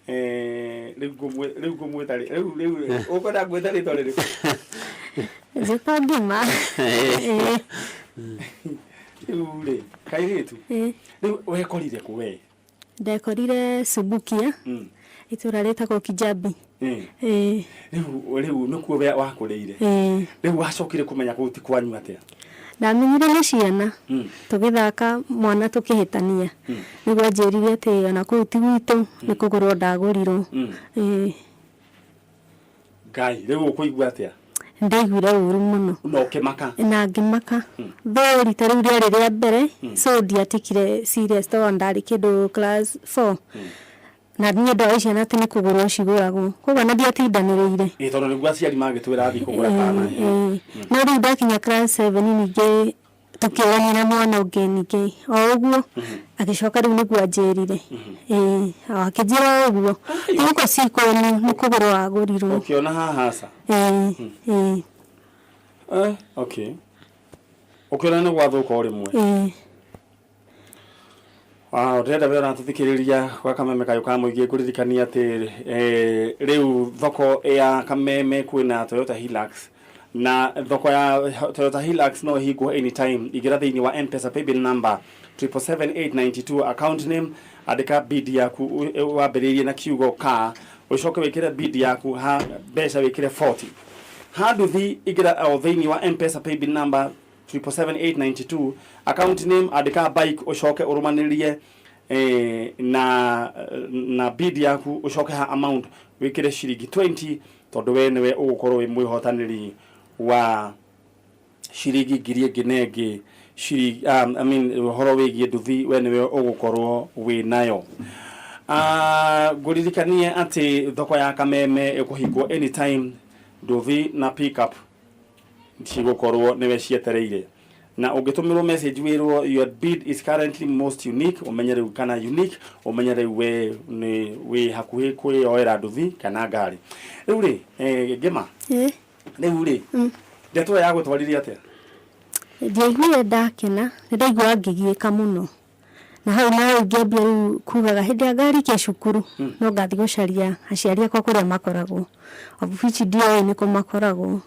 Rĩu rĩu ngũmwĩta rĩ rĩu rĩu ũkwenda ngwĩta rĩtwa rĩrĩkũ? Njĩta Ngĩma. Rĩu rĩ, kairĩtu, rĩu wekorire kũ we? Ndekorire Subukia, itũra rĩtagwo Kijabi. Ĩĩ. Rĩu nĩkuo we wakũrĩire? Ĩĩ. Rĩu wacokire kũmenya kũu ti kwanyu atĩa? Ndamenyire nĩ ciana, tũgĩthaka mwana tũkĩhĩtania, nĩguo anjĩrire atĩ ona kũu ti gwitũ, nĩ kũgũrwo ndagũrirwo. Ĩĩ. Ngai, rĩu ũkũigua atĩa? Ndaiguire ũru mũno. Na ũkĩmaka? Na ngĩmaka. Though rita rĩu rĩarĩ rĩa mbere, so ndiatikire serious tondũ ndarĩ kĩndũ class 4. Na niĩ ndoĩ ciana atĩ nĩ kũgũrwo cigũragwo. Koguo ona ndiatindanĩrĩire. Ĩĩ, tondũ nĩguo aciari magĩtwĩra thiĩ kũgũra kana. Ĩĩ. No rĩu ndakinya class 7 ningĩ tũkĩũrania na mwana ũngĩ ningĩ o ũguo, agĩcoka rĩu nĩguo anjĩrire. Ĩĩ, o akĩnjĩra o ũguo. Gũkũ ci kwanyu nĩ kũgũrwo wagũrirwo. Ũkĩona haha aca? Ĩĩ, ĩĩ. Eh, okay. Ũkĩona nĩ gwathũka o rĩmwe? Ĩĩ. Wow, ndĩrenda we ũratũthikĩrĩria gwa Kameme Kayũ ka Mũingĩ ngũririkania atĩ rĩu thoko ya Kameme kwĩna Toyota Hilux na thoko ya Toyota Hilux no ĩhingwo anytime. Ingĩra thĩinĩ wa M-Pesa paybill number 777892 account name, andĩka bid yaku wambĩrĩirie na kiugo ka, ũcoke wĩkĩre bid yaku ha mbeca wĩkĩre 40. Ha nduthi ingĩra o thĩinĩ wa M-Pesa paybill number 777892 account name, andĩka bike, ũcoke ũrũmanĩrĩrie na bid yaku, ũcoke ha amount wĩkĩre ciringi 20, tondũ we nĩwe ũgũkorwo wĩ mwĩhotanĩri wa ciringi ngiri ĩngĩ na ĩngĩ ciringi, I mean, ũhoro wĩgiĩ nduthi we nĩwe ũgũkorwo wĩ nayo. Ngũririkanie atĩ thoko ya Kameme ĩkũhingwo anytime, nduthi na pickup cigũkorwo nĩwe cietereire, na ũngĩtũmĩrwo message wĩrwo "Your bid is currently most unique", ũmenye rĩu, kana unique, ũmenye rĩu we nĩ wĩ hakuhĩ kwĩyoera nduthi kana ngari. Rĩu rĩ, Ngĩma, Ĩĩ. rĩu rĩ, ndeto ĩyo yagũtwarire atĩa? Ndiaiguire ndakena, nĩ ndaiguaga ngĩgiĩka mũno. Na hau nawe ingĩambia rĩu kugaga hĩndĩ ĩrĩa ngarĩkia cukuru no ngathiĩ gũcaria aciari akwa kũrĩa makoragwo, of which ndioĩ nĩkũ makoragwo.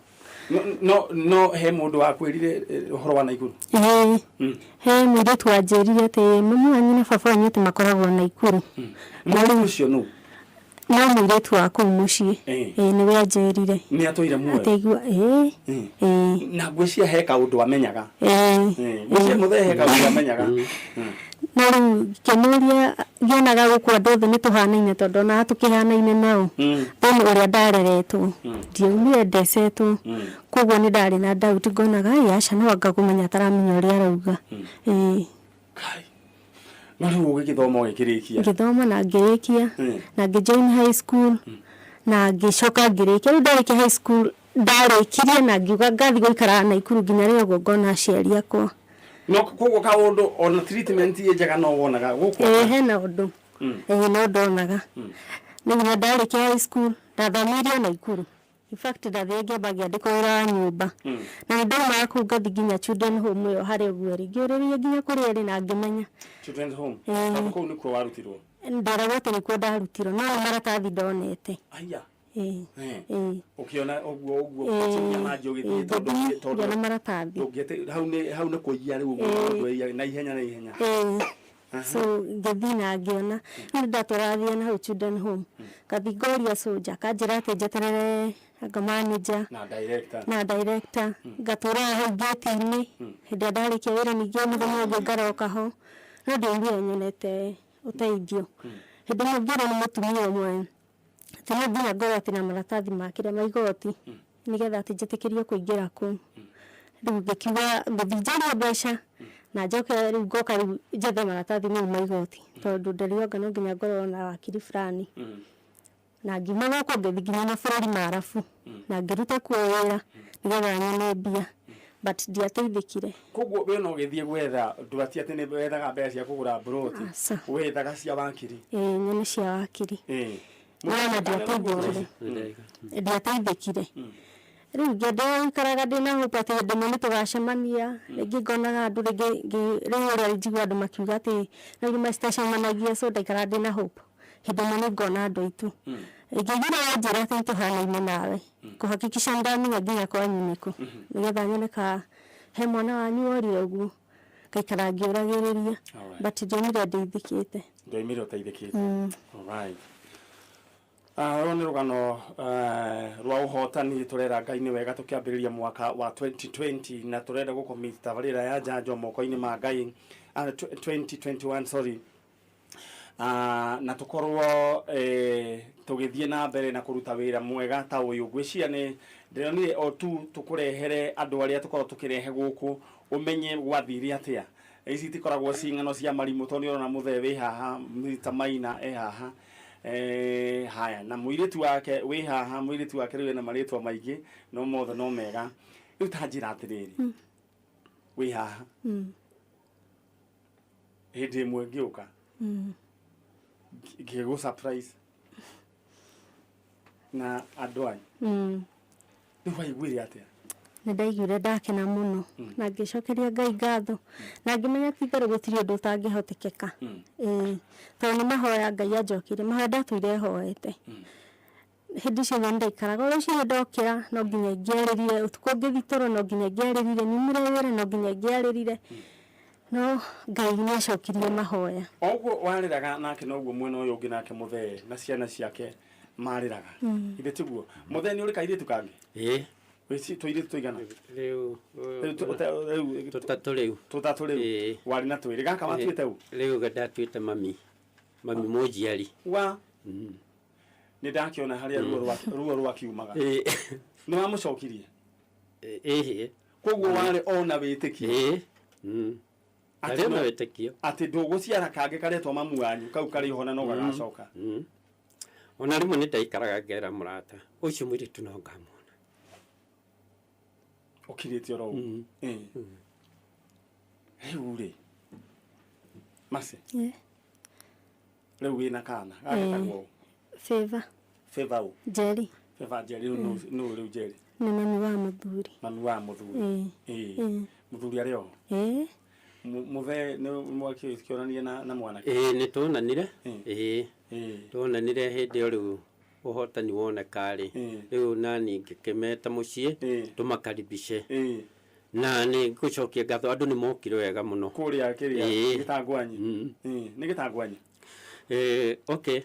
No he mũndũ wakwĩrire ũhoro wa Naikuru? Ĩĩ, he mũirĩtu wanjĩrire atĩ mami wanyu na baba wanyu atĩ makoragwo Naikuru. Mũirĩtu ũcio nũ? No mũirĩtu wa kũu mũciĩ. Ĩĩ, nĩwe anjĩrire. Nĩ atũire muoyo? Atĩ aigua, ĩĩ, ĩĩ. Na ngwĩciria he kaũndũ amenyaga. Ĩĩ. Ngwĩciria mũthee he kaũndũ amenyaga. No rĩu ngĩmũria, ngĩonaga gũkũ andũ othe nĩ tũhanaine tondũ ona tũkĩhanaine nao. Then ũrĩa ndareretwo, ndiaumire ndecetwo. Koguo nĩ ndarĩ na doubt, ngonaga ĩ aca, no anga kũmenya ataramenya ũrĩa arauga. Ĩĩ. Kai. No rĩu ũgĩgĩthoma ũgĩkĩrĩkia? Ngĩthoma na ngĩrĩkia, na ngĩ join high school, na ngĩcoka ngĩrĩkia. Rĩu ndarĩkia high school, ndarĩkirie na ngiuga ngathiĩ gũikaraga Naikuru nginya rĩrĩa ũguo ngona aciari akwa. No koguo kaũndũ ona treatment ĩ njega no wonaga gũkũ? Ĩĩ, hena ũndũ. Ĩĩ, no ndonaga. Rĩu nginya ndarĩkia high school, ndathamĩire o Naikuru. In fact, ndathire ngĩamba ngĩandĩkwo wĩra wa nyũmba. Na nĩ ndaumaga kũu ngathi nginya children home ĩyo harĩa ũguo ĩrĩ. Ngĩũrĩrĩria nginya kũrĩa ĩrĩ na ngĩmenya. Children's home? Ĩĩ. Tondũ kũu nĩkuo warutirwo? Nderagwo atĩ nĩkuo ndarutirwo, no nĩ maratathi ndonete. Aya. Ĩĩ. Ĩĩ. Ũkĩona ũguo ũguo ũkinya manji ũgĩthiĩ tondũ Ngĩthiĩ tondũ ngĩona maratathi. Ndũngĩete hau nĩ kũiya rĩu ũguo, ũndũ na ihenya na ihenya. Ĩĩ. So ngĩthiĩ na ngĩona. Rĩu ndatwaraga thiĩ na hau children home. Ngathiĩ ngoria soldier, akanjĩra atĩ njeterere anga manager. Na director. Na director. Ngatũraga hau gate-inĩ. Hĩndĩ ĩrĩa ndarĩkia wĩra ningĩ mũthenya ũngĩ ngaroka ho. No ndiaiguire nyonete ũteithio. Hĩndĩ ĩmwe ngĩrwo nĩ mũtumia ũmwe atĩ no nginya ngorwo atĩ na maratathi ma kĩrĩa ma igoti nĩgetha atĩ njĩtĩkĩrio kũingĩra kũu. Rĩu ngĩkiuga ngũthiĩ njarie mbeca na njoke rĩu ngoka rĩu njethe maratathi mau ma igoti, tondũ ndarioga no nginya ngorwo na wakiri fulani. Na ngiuma gũkũ ngĩthiĩ nginya mabũrũri ma Arabu na ngĩruta kuo wĩra nĩgetha nyone mbia, but ndiateithĩkire. Koguo we no ũgĩthiĩ gwetha ndwati atĩ nĩ wethaga mbeca cia kũgũra mburoti? Aca. Wethaga cia wakiri? Ĩĩ, nyone cia wakiri. No ona ndiateithĩkire. Ndiateithĩkire. Rĩu ngĩenderea gũikaraga ndĩna hope atĩ hĩndĩ ĩmwe nĩ tũgacemania, rĩngĩ ngonaga andũ rĩngĩ, rĩu ũrĩa njiguaga andũ makiuga atĩ no irĩma citacemanagia, so ndaikaraga ndĩna hope. Hĩndĩ ĩmwe nĩ ngona andũ aitũ. Ingĩaiguire wanjĩra atĩ nĩtũhanaine nawe, kũhakikisha nĩndamenya nginya kwanyu nĩkũ, nĩgetha nyone ka he mwana wanyu worire ũguo, ngaikara ngĩũragĩrĩria. But ndionire ndeithĩkĩte. Ndwaimire ũteithĩkĩte. Alright. Rũrũ nĩ rũgano rwa ũhotani. Tũrera Ngai nĩ wega tũkĩambĩrĩria mwaka wa 2020, na tũrenda gũcommit tabarĩra ya njanjo moko-inĩ ma Ngai, 2021, sorry, na tũkorwo tũgĩthiĩ na mbere na kũruta wĩra mwega ta ũyũ. Ngwĩciria nĩ ndĩronire o tu tũkũrehere andũ arĩa tũkorwo tũkĩrehe gũkũ, ũmenye gwathire atĩa. Ici itikoragwo ci ng'ano cia marimũ, tondũ nĩ ũrona mũthee wĩ haha, Mr. Maina e haha, haya, na mũirĩtu wake wĩ haha. Mũirĩtu wake rĩu ena marĩtwa maingĩ, no mothe no mega. Rĩu ta njĩra atĩrĩrĩ, wĩ haha, hĩndĩ ĩmwe ngĩũka ngĩgũ surprise na andũ anyu, rĩu waiguire atĩa? Nĩ ndaiguire ndakena mũno na ngĩcokeria Ngai ngatho na ngĩmenya ti itherũ gũtirĩ ũndũ ũtangĩhotekeka. Ĩĩ, tondũ nĩ mahoya Ngai anjokeire, mahoya ndatũire hoete. Hĩndĩ ciothe nĩ ndaikaraga o rũcinĩ ndokĩra no nginya ingĩarĩrire, ũtukũ ngĩthiĩ toro no nginya ingĩarĩrire, nyumire wĩra no nginya ingĩarĩrire, no Ngai nĩ acokirie mahoya. O ũguo warĩraga nake, noguo mwena ũyũ ũngĩ nake mũthee na ciana ciake marĩraga. Ithe tiguo mũthee nĩ ũrĩ kairĩtu kangĩ? Ĩĩ. Wĩci tũirĩtu tũigana? Rĩu Rĩu rĩu tũtatũ rĩu. Tũtatũ rĩu. Ĩĩ. Warĩ na twĩrĩ, gaka watuĩte ũ? Rĩu ndatuĩte mami mũnjiari. Wa nĩ ndakĩona harĩa ruo rwakiumaga. Ĩĩ. Nĩ wamũcokirie? Ĩĩ. Koguo warĩ ona wĩtĩkio? Ĩĩ. Atĩ Arĩ na wĩtĩkio. Atĩ ndũgũciara kangĩ karetwo mamu wanyu, kau karĩ ho na no gagacoka. Ona rĩmwe nĩ ndaikaraga ngera mũrata ũcio, mũirĩtu no ngamuona. Ũkirĩte oro ũguo. Ĩĩ. Rĩu rĩ, Mercy, rĩu wĩna kana gagetagwo ũ? Favor. Favor ũ? Njeri. Favor Njeri. Rĩu nũ rĩu Njeri? Nĩ mami wa mũthuri. Mami wa mũthuri. Ĩĩ. Ĩĩ. Ĩĩ. Mũthuri arĩ oho? Ĩĩ. Mũthee nĩ mwakĩonanie na mwanake? Ĩĩ, nĩ tuonanire. Ĩĩ. Ĩĩ, tuonanire hĩndĩ ĩyo rĩu ũhotani woneka rĩ. Rĩu nani ngĩkĩmeta mũciĩ tũmakaribishe na nĩ ngũcokia ngatho, andũ nĩ mokire wega mũno. Kũrĩa kĩrĩa? Ĩĩ. Gĩtangwanyi? Ĩĩ, nĩ gĩtangwanyi? Okay.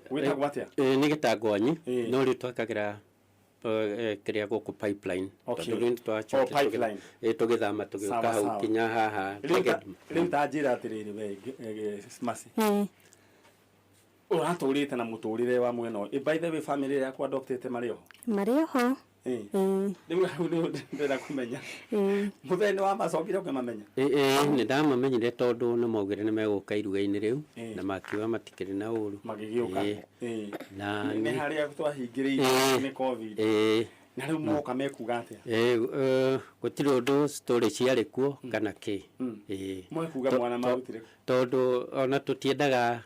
Gwĩtagwo atĩa? Nĩ gĩtangwanyi, no rĩu twakagĩra kĩrĩa gũkũ Pipeline. Tondũ rĩu nĩ twacokire Oh, Pipeline. Tũgĩthama tũgĩũka hau kinya haha. Rĩu ta njĩra atĩrĩrĩ, we Mercy, Ĩĩ. Ũratũrĩte na mũtũrĩre wa mwena ũyũ. By the way, family yakwa adoptĩte marĩ oho? Marĩ oho. Ĩĩ. Ĩĩ. Rĩu hau nĩ ndĩrenda kũmenya, Ĩĩ. mũthee nĩ wamacokire ũkĩmamenya? Ĩĩ, nĩ ndamamenyire tondũ nĩ maugire nĩ megũka iruga-inĩ rĩu na makiuga matikĩrĩ na ũru. Magĩgĩũka? Ĩĩ. Ĩĩ. Na nĩ harĩa twahingĩrĩirio nĩ COVID. Ĩĩ. Na rĩu moka mekuga atĩa? Ĩĩ, gũtirĩ ũndũ, story ciarĩ kuo kana kĩ. Ĩĩ. Mwekuga mwana marutire? Tondũ ona tũtiendaga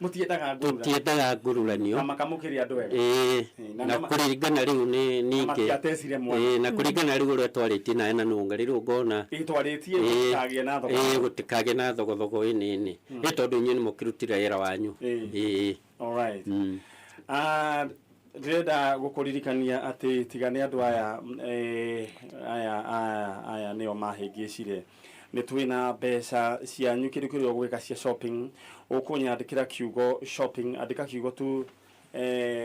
Mũtiendaga ngurura? Tũtiendaga ngururanio. Na makamũkĩria andũ wega? Ĩĩ. Na Na kũringana rĩu nĩ ningĩ matiatecire mwana. Ĩĩ, na kũringana rĩu ũrĩa twarĩtie nawe na nũnga rĩu ngona Ĩ, twarĩtie gũtikagĩe na thogora. Ĩĩ, gũtikagĩe na thogothogo ĩnĩnĩ, ĩ tondũ inyuĩ nĩ mũkĩrutire wĩra wanyu. Ĩĩ. Alright. Ndĩrenda gũkũririkania atĩ tiga nĩ andũ aya, aya nĩo mahĩngĩcire, nĩ twĩna mbeca cianyu. Kĩndũ kĩrĩa ũgwĩka cia shopping, ũkũnyandĩkĩra kiugo shopping, andĩka kiugo tu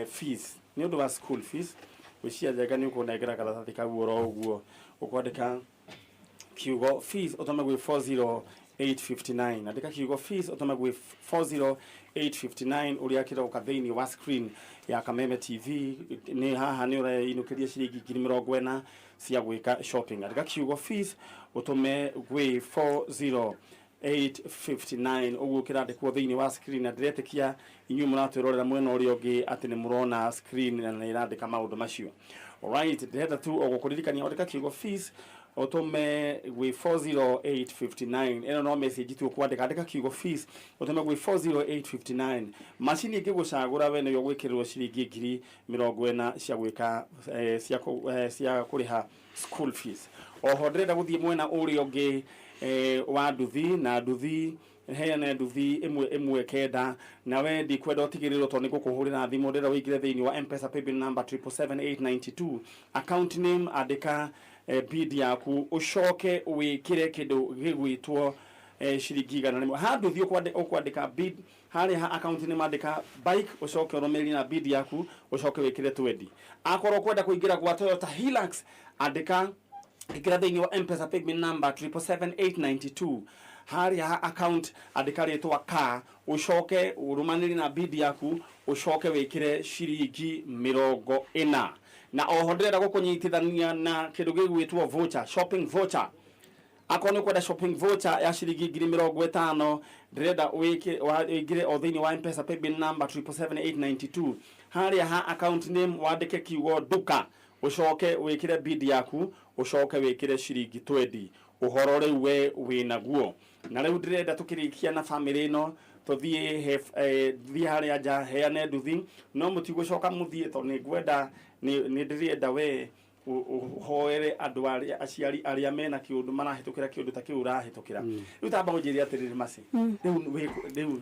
fees, nĩ ũndũ wa school fees. Gwĩciria njenga nĩ ũkũnengera karatathi kau oro ũguo. Ũkwandĩka kiugo fees, ũtũme gwĩ 40859. Andĩka kiugo fees, ũtũme gwĩ 40859, ũrĩa kĩroka thĩinĩ wa screen ya Kameme TV. Nĩ haha nĩ ũreinũkĩria ciringi 40,000 cia gwĩka shopping. Andĩka kiugo fees, ũtũme gwĩ 40859, ũguo kĩrandĩkwo thĩinĩ wa screen, na ndĩretĩkia inyuĩ mũratwĩrorera mwena ũrĩa ũngĩ atĩ nĩ mũrona screen na nĩ ĩrandĩka maũndũ macio. Alright, ndĩrenda tu o gũkũririkania, andĩka kiugo fees, ũtũme gwĩ 40859. Ĩno no message tu ũkwandĩka. Andĩka kiugo fees, ũtũme gwĩ 40859. Macini ĩngĩgũcagũra we nĩyo ũgwĩkĩrĩrwo ciringi 40,000 cia gwĩka cia kũrĩha school fees. Oho ndĩrenda gũthiĩ mwena ũrĩa ũngĩ wa nduthi na nduthi. Heane nduthi ĩmwe ĩmwe kenda, na we ndikwenda ũtigĩrĩrwo tondũ nĩ ngũkũhũrĩra thimũ. Ndĩrenda ũingĩre thĩinĩ wa Mpesa paybill number 777892, account name andĩka bid yaku, ũcoke wĩkĩre kĩndũ gĩgwĩtwo ciringi 100. Handũ thiĩ ũkwandĩka bid harĩa ha account name, andĩka bike, ũcoke ũrũmĩrĩrie na bid yaku, ũcoke wĩkĩre 20. Akorwo kwenda kũingĩra gwa Toyota Hilux, andĩka, ĩkĩra thĩinĩ wa Mpesa paybill number 777892, harĩa ha account andĩka rĩtwa ka, ũcoke ũrũmanĩrie na bid yaku, ũcoke wĩkĩre ciringi 40. Na oho ndĩrenda gũkũnyitithania na kĩndũ gĩgwĩtwo voucher, shopping voucher. Akorwo nĩ ũkwenda shopping voucher ya ciringi 50,000, ndĩrenda wĩke ũingĩre o thĩinĩ wa Mpesa paybill number 777892, harĩa ha account name wandĩke kiugo "nduka", ũcoke wĩkĩre bid yaku, ũcoke wĩkĩre ciringi 20. Ũhoro rĩu we wĩnaguo. Na rĩu ndĩrenda tũkĩrĩkia na famĩlĩ ĩno, tũthiĩ thiĩ harĩa nja heane nduthi, no mũtigũcoka mũthiĩ tondũ nĩ ngwenda nĩ ndĩrenda we ũhoere andũ arĩa aciari arĩa mena kĩũndũ marahĩtũkĩra kĩũndũ ta kĩu ũrahĩtũkĩra. Rĩu tamba ũnjĩre atĩrĩrĩ, Maci, rĩu rĩu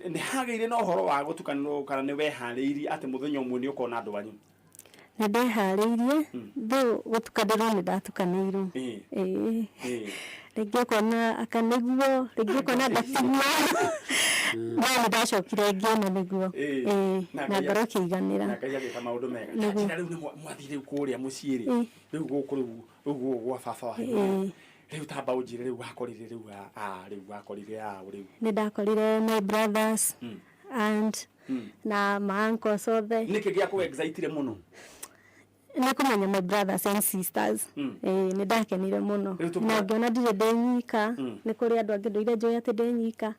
nĩ hagĩire na ũhoro wa gũtukanĩrwo kana nĩ weharĩirie atĩ mũthenya ũmwe nĩ ũkona andũ anyu? Nĩ ndeharĩirie thũ gũtukanĩrwo, nĩ ndatukanĩirwo. Ĩĩ. Rĩngĩ ũkona aka nĩguo, rĩngĩ ũkona ndatiguo, no nĩ ndacokire ngĩona nĩguo. Ĩĩ. Na na ngoro ĩkĩiganĩra. Na Ngai agĩka maũndũ mega. Nĩguo. Njĩra rĩu nĩ mwathiĩ rĩu kũrĩa mũciĩ rĩ, rĩu gũkũ rĩu rĩu gũkũ gwa baba wanyu rĩu, tamba ũnjĩre rĩu wakorire rĩu rĩu wakorire rĩu? Nĩ ndakorire my brothers and na ma uncles othe. Nĩkĩ gĩa kũ excite mũno? Nĩ kũmenya my brothers and sisters. Ĩĩ, nĩ ndakenire mũno. Rĩu na ngĩona ndirĩ ndĩ nyika, nĩ kũrĩ andũ angĩ ndũire njũĩ atĩ ndĩ nyika,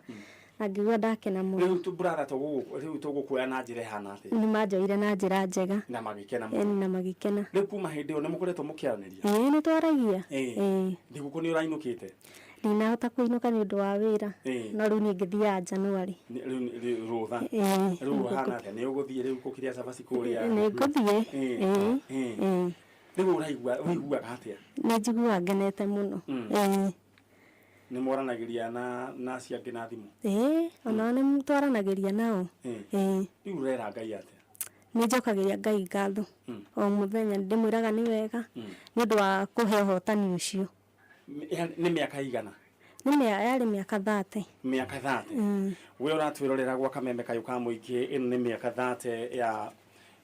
na ngĩigua ndakena mũno. Rĩu tu brother rĩu tũgũkuoya na njĩra ĩhana atĩa? Nĩ manjoire na njĩra njega. Na magĩkena mũno? Ĩni, na magĩkena. Rĩu kuma hĩndĩ ĩyo nĩ mũkoretwo mũkĩaranĩria? Ĩĩ, nĩ twaragia. Ĩĩ. Thigũkũ nĩ ũrainũkĩte? Ndinahota kũinũka nĩ ũndũ wa wĩra. No rĩu niĩ ngĩthiaga January. Rĩu rũtha? Ĩĩ. Rĩu ũhana atĩa, nĩ ũgũthiĩ rĩu gũkĩrĩa cabaci kũrĩa? Nĩ ngũthiĩ. Ĩĩ. Ĩĩ. Rĩu ũraigua ũiguaga atĩa? Nĩ njiguaga ngenete mũno. Ĩĩ. Nĩ mwaranagĩria na acio angĩ na thimũ? Ĩĩ, onao nĩ twaranagĩria nao. Ĩĩ. Rĩu ũrera Ngai atĩa? Nĩ njokagĩria Ngai ngatho o mũthenya, ndĩmwĩraga nĩ wega nĩ ũndũ wa kũhe ũhotani ũcio. Nĩ mĩaka igana? Nĩ yarĩ mĩaka 30. Mĩaka 30. We ũratwĩrorera gwa kameme kayũ ka mũingĩ, ĩno nĩ mĩaka 30 ya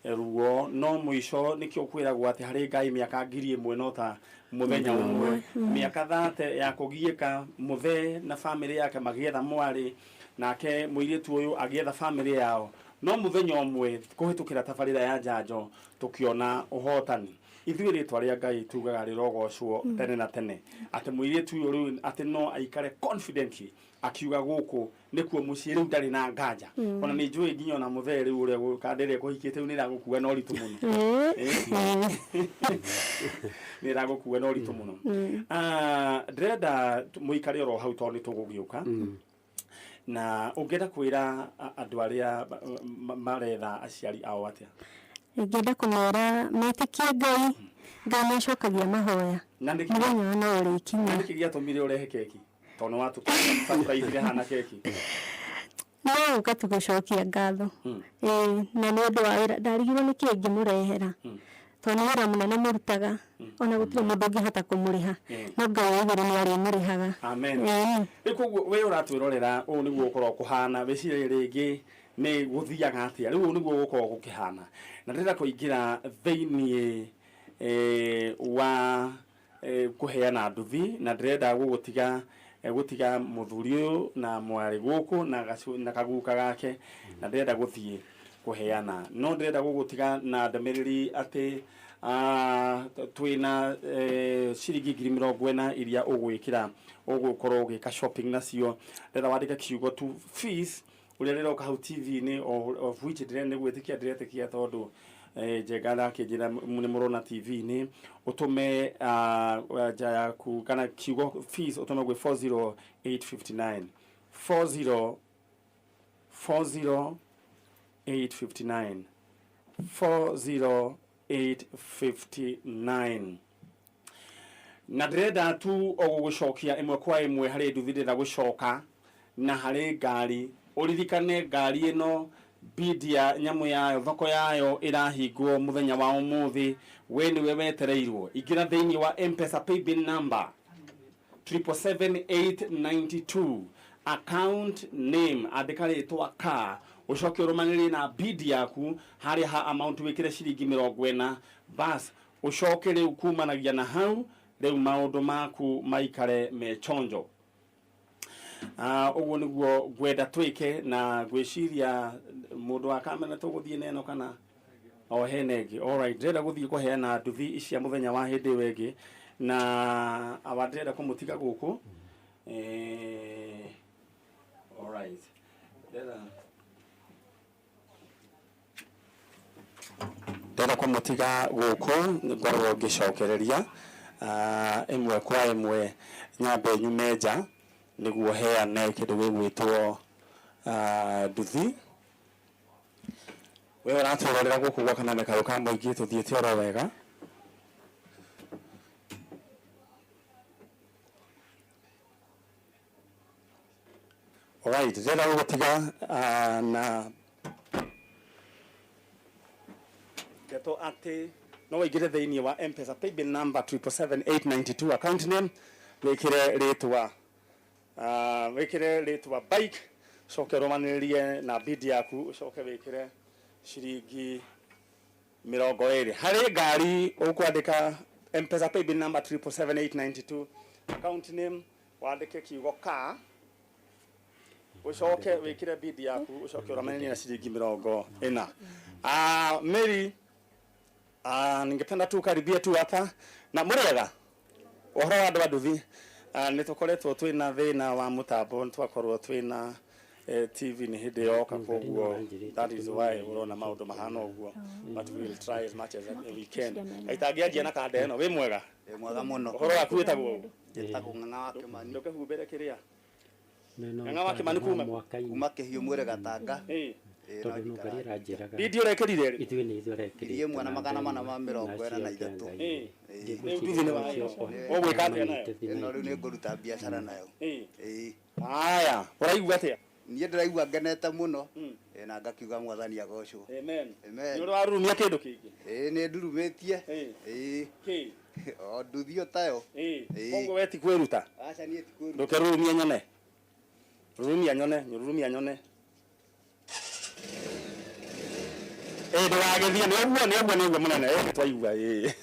ruo, no mũico nĩkĩo kwĩragwo atĩ harĩ Ngai mĩaka 1000 no ta mũthenya ũmwe. Mĩaka 30 ya kũgiĩka, mũthee na bamĩrĩ yake magĩetha mwarĩ, nake mũirĩtu ũyũ agĩetha bamĩrĩ yao, no mũthenya ũmwe kũhĩtũkĩra tabarĩra ya njanjo tũkĩona ũhotani. Ithuĩ rĩtwa rĩa Ngai tugaga rĩrogocwo tene na tene, atĩ mũirĩtu ũyũ rĩu atĩ no aikare confidently akiuga gũkũ nĩkuo mũciĩ, rĩu ndarĩ na nganja. Ona nĩ njũĩ nginya ona mũthee rĩu ũrĩa kanda ĩrĩa ĩkũhikĩte rĩu nĩ ĩragũkua na ũritũ mũno. Nĩ ĩragũkua na ũritũ mũno. Ah, ndĩrenda mũikare oro hau tondũ nĩ tũgũgĩũka na ũngĩenda kwĩra andũ arĩa maretha aciari ao atĩa? Ingĩenda kũmera metĩkie Ngai. Ngai nĩ acokagia mahoya. Na nĩkĩ Mũthenya no na ũrĩkinya. Nĩkĩ gĩatũmire ũrehe keki, tondũ nĩ watũ hana keki? No ũka tu gũcokia ngatho. Ĩĩ, na nĩ ũndũ wa wĩra ndarigirwo nĩ kĩĩ ingĩmũrehera, tondũ nĩ wĩra mũnene mũrutaga, ona gũtirĩ mũndũ ũngĩhota kũmũrĩha, no Ngai wa igũrũ nĩ arĩmũrĩhaga. Amen. Ĩĩ. Rĩu koguo we ũratwĩrorera, ũũ nĩguo ũkoragwo kũhana. Wĩcirie rĩngĩ nĩ gũthiaga atĩa, rĩu ũũ nĩguo gũkoragwo gũkĩhana. Na ndĩrenda kũingĩra thĩiniĩ wa kũheana nduthi, na ndĩrenda gũgũtiga gũtiga mũthuri ũyũ na mwarĩ gũkũ na na kaguka gake, na ndĩrenda gũthiĩ kũheana, no ndĩrenda gũgũtiga na ndũmĩrĩri atĩ twĩna ciringi 40,000 iria ũgwĩkĩra ũgũkorwo ũgĩka shopping nacio. Ndĩrenda wandĩke kiugo tu "fees" ũrĩa rĩroka hau TV-inĩ, of which ndĩre nĩ gwĩtĩkia ndĩretĩkia tondũ Njenga arakĩnjĩra nĩ mũrona TV-inĩ. Ũtũme nja yaku kana kiugo "fees" ũtũme gwĩ 40859, 40 40859, 40859. Na ndĩrenda tu o gũgũcokia ĩmwe kwa ĩmwe harĩ nduthi. Ndĩrenda gũcoka Na harĩ ngari, ũririkane ngari ĩno bid ya nyamũ yayo, thoko yayo ĩrahingwo mũthenya wa ũmũthĩ. We nĩwe wetereirwo. Ingĩra thĩinĩ wa M-Pesa paybill number 777892, account name andĩka rĩtwa ka, ũcoke ũrũmanĩrĩrie na bid yaku harĩa ha amount wĩkĩre ciringi 40. Bas, ũcoke rĩu kumanagia na hau rĩu maũndũ maku maikare me chonjo. Ũguo nĩguo ngwenda twĩke, na ngwĩciria mũndũ wa kamera tũgũthiĩ na ĩno kana o hena ĩngĩ. Alright, ndĩrenda gũthiĩ kũheana nduthi cia mũthenya wa hĩndĩ ĩyo ĩngĩ, na awa ndĩrenda kũmũtiga gũkũ. Alright, ndĩrenda kũmũtiga gũkũ, ngorwo ngĩcokereria ĩmwe kwa ĩmwe, nyambe nyume nja nĩguo heane kĩndũ gĩgwĩtwo nduthi. We ũratwĩrorera gũkũ gwa Kameme Kayũ ka Mũingĩ, tũthiĩte oro wega. Alright, ndĩrenda gũgũtiga na ndeto atĩ no waingĩre thĩinĩ wa M-Pesa paybill number 777892, account name wĩkĩre rĩtwa wĩkĩre rĩtwa bike, ũcoke ũrũmanĩrĩrie na bid yaku, ũcoke wĩkĩre ciringi 20 harĩ ngari. Ũkwandĩka M-Pesa paybill number 777892, account name wandĩke kiugo ka, ũcoke wĩkĩre bid yaku, ũcoke ũrũmanĩrĩrie na ciringi 40. Mary, ningependa tu karibie tu hapa na mũrĩega ũhoro wa andũ a nduthi. Nĩ tũkoretwo twĩna thĩna wa mũtambo, nĩ twakorwo twĩna TV nĩ hĩndĩ yoka, koguo that is why ũrona maũndũ mahana ũguo, but we will try as much as we can. Kaitangĩanjia na kanda ĩno. Wĩ mwega? Wĩ mwega mũno. Ũhoro waku wĩtagwo ũ? Njĩtagwo Ng'ang'a wa Kĩmani. Ndũkĩhumbĩre kĩrĩa Ng'ang'a wa Kĩmani kuma kuma Kĩhiũ mwĩrĩ Gatanga. Ĩĩ, no tondũ njikaraga. nũngari aranjĩraga Bidi ũrekĩrire rĩ? Ithuĩ nĩ ithuĩ arekĩrĩte 1443. Rĩu nduthi nĩ wayo, ũgwĩka atĩa nayo? Ĩno rĩu nĩ ngũruta biacara nayo. Ĩĩ. Haya, ũraigua atĩa? Niĩ ndĩraigua ngenete mũno. Ĩĩ, na ngakiuga Mwathani agocwo. Amen. Amen. Nĩ ũrĩ warurumia kĩndũ kĩngĩ? Ĩĩ, nĩ ndurumĩtie. Ĩĩ. Kĩ? O nduthi o tayo. Ĩĩ. Koguo we ti kwĩruta? Aca, niĩ ti kwĩruta. Ndũkerurumie nyone, rurumia nyone, rurumia nyone. Ĩĩ, ndũgagĩthiĩ. Nĩ ũguo, nĩ ũguo, nĩ ũguo mũnene. Ĩĩ, twaigua. Ĩĩ,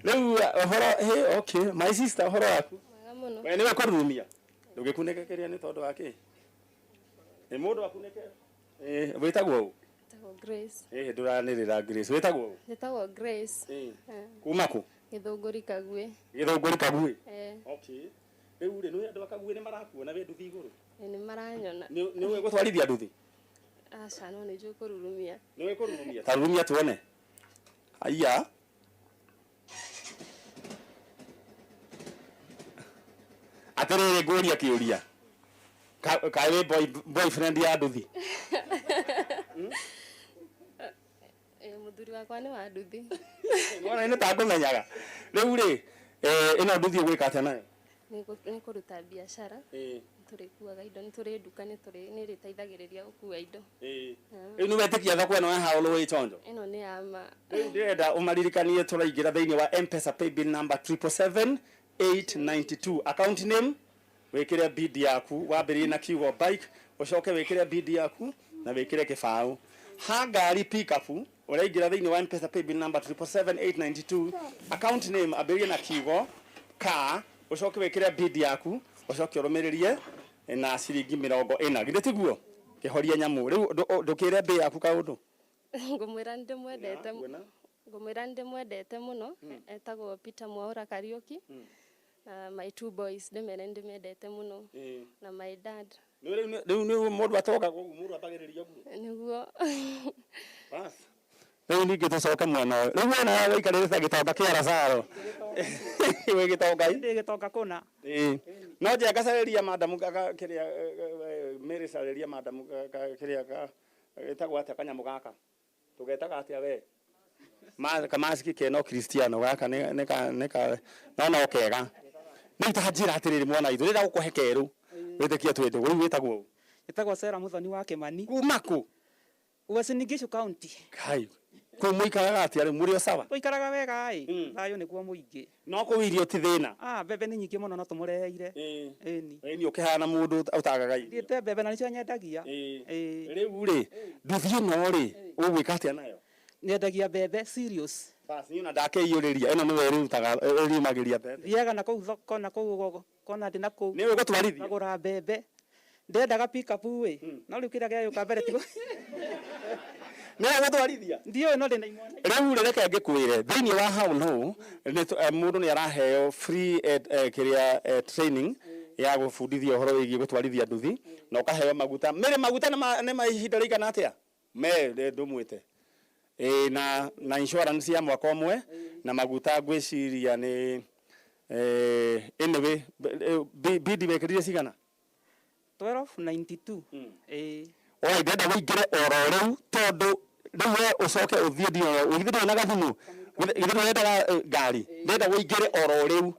rĩu ũhoro. Hey, okay, my sister, ũhoro waku? Mwega mũno. We nĩwe kũrurumia, ndũgĩkunĩke kĩrĩa nĩ tondũ wa kĩ nĩ mũndũ akunĩke. Ĩĩ, wĩtagwo ũ? Njĩtagwo Grace. Ĩĩ, ndũranĩrĩra. Grace, wĩtagwo ũ? Njĩtagwo Grace. Ĩĩ, kuma kũ? Gĩthũngũri Kaguĩ. Gĩthũngũri Kaguĩ. Eh. Okay, rĩu rĩ, nĩ andũ a Kaguĩ nĩ marakuona wĩ nduthi igũrũ? Ĩ, nĩ maranyona. Nĩ ũĩ gũtwarithia nduthi? Aca, no nĩ njũĩ kũrurumia. Nĩ ũĩ kũrurumia? Ta rurumia tuone. Aya, atĩrĩrĩ, ngũria kĩũria. Kaĩ wĩ boyfriend ya nduthi? Ĩ, mũthuri wakwa nĩ wa nduthi. Mwana nĩ ta ngũmenyaga. Rĩu rĩ, ĩno nduthi ũgwĩka atĩa nayo? Nĩ kũruta biacara. Tũrĩkuaga indo, nĩ tũrĩ nduka, nĩ tũrĩ nĩ ĩrĩteithagĩrĩria gũkua indo. Rĩu nĩ wetĩkia thoko ĩno ya haũrũ wĩ chonjo? Ĩno nĩ ya ma. Rĩu ndĩrenda ũmaririkanie tũraingĩra thĩinĩ wa M-Pesa paybill number 777892, account name wĩkĩre bid yaku, wambĩrĩrie na kiugo bike, ũcoke wĩkĩre bid yaku na wĩkĩre kĩbaũ. Ha ngari pickup, ũraingĩra thĩinĩ wa M-Pesa paybill number 777892, account name ambĩrĩrie na kiugo ka, ũcoke wĩkĩre bid yaku, ũcoke ũrũmĩrĩrie na ciringi 40. Githĩ tiguo? Kĩhoria nyamũ rĩu, ndũkĩre mbĩ yaku kaũndũ. Ngũmwĩra nĩ ndĩmwendete. Kuona. Ngũmwĩra nĩ ndĩmwendete mũno. Etagwo Peter Mwaura Kariũki. Na my two boys, ndĩmere nĩ ndĩmendete mũno. Na my dad. Rĩu nĩ mũndũ atoka ũguo, mũndũ ambagĩrĩria ũguo. Nĩguo. Bas. Rĩu ningĩ tũcoke mwena ũyũ. Rĩu we nawe wĩikarĩte ta gĩtonga kĩa Lazaro. Wĩ gĩtonga Ndĩ gĩtonga kũna. Ĩĩ. No njenga carĩria madamu kĩrĩa, Mary, carĩria madamu kĩrĩa gĩtagwo atĩa kanyamũ gaka? Tũgetaga atĩa we? Ma kamaski kena Cristiano gaka nĩ ka no no kega. Rĩu ta njĩra atĩrĩrĩ, mwana witũ, rĩrĩa gũkũhe kerũ. Wĩtĩkia twĩ ndũgũ. Rĩu wĩtagwo ũ? Ĩtagwo Sarah Muthoni wa Kimani. Kuma kũ? Uasin Gishu County. Kai. Kũu mũikaraga atĩa rĩu mũrĩ o sawa? Tũikaraga wega ĩ, thayũ nĩguo mũingĩ. No kũu irio ti thĩna? Ah, mbembe nĩ nyingĩ mũno no tũmũreheire. Ĩni. Ĩni ũkĩhana mũndũ ũtagaga irio. Thiĩte mbembe na nĩcio nyendagia. Ĩĩ. Rĩu rĩ, nduthi ĩno rĩ, ũgwĩka atĩa nayo? Nyendagia mbembe serious. Bas, niĩ ona ndakĩiyũrĩria, ĩno nĩwe ĩrutaga ĩriumagĩria mbembe. Thiaga na kũu thoko na kũu kona ndĩ na kũu. Nĩwe ũgũtwarithia? Ngagũra mbembe. Ndendaga pick up ĩ, no rĩu kĩrĩa gĩagĩũka mbere tigo. Nĩwe ũgũtwarithia? Ndiũĩ no ndĩna imwana. Rĩu rĩ reke ngĩkwĩre thĩinĩ wa hau no mũndũ nĩ araheo free kĩrĩa training ya gũbundithio ũhoro wĩgiĩ gũtwarithia nduthi na ũkaheo maguta. Mĩrĩ maguta nĩ ma ihinda rĩigana atĩa? Me ndũmwĩte. Ĩĩ na insurance ya mwaka ũmwe na maguta ngwĩciria nĩ anyway bidi wekĩrire cigana? 1292. Ĩĩ. Oi ndenda wĩingĩre oro rĩu tondũ rĩu we ũcoke ũthiĩ ndio githĩ ndũrĩ na gathimũ githĩ ndũrendaga ngari ndenda wĩingĩre oro rĩu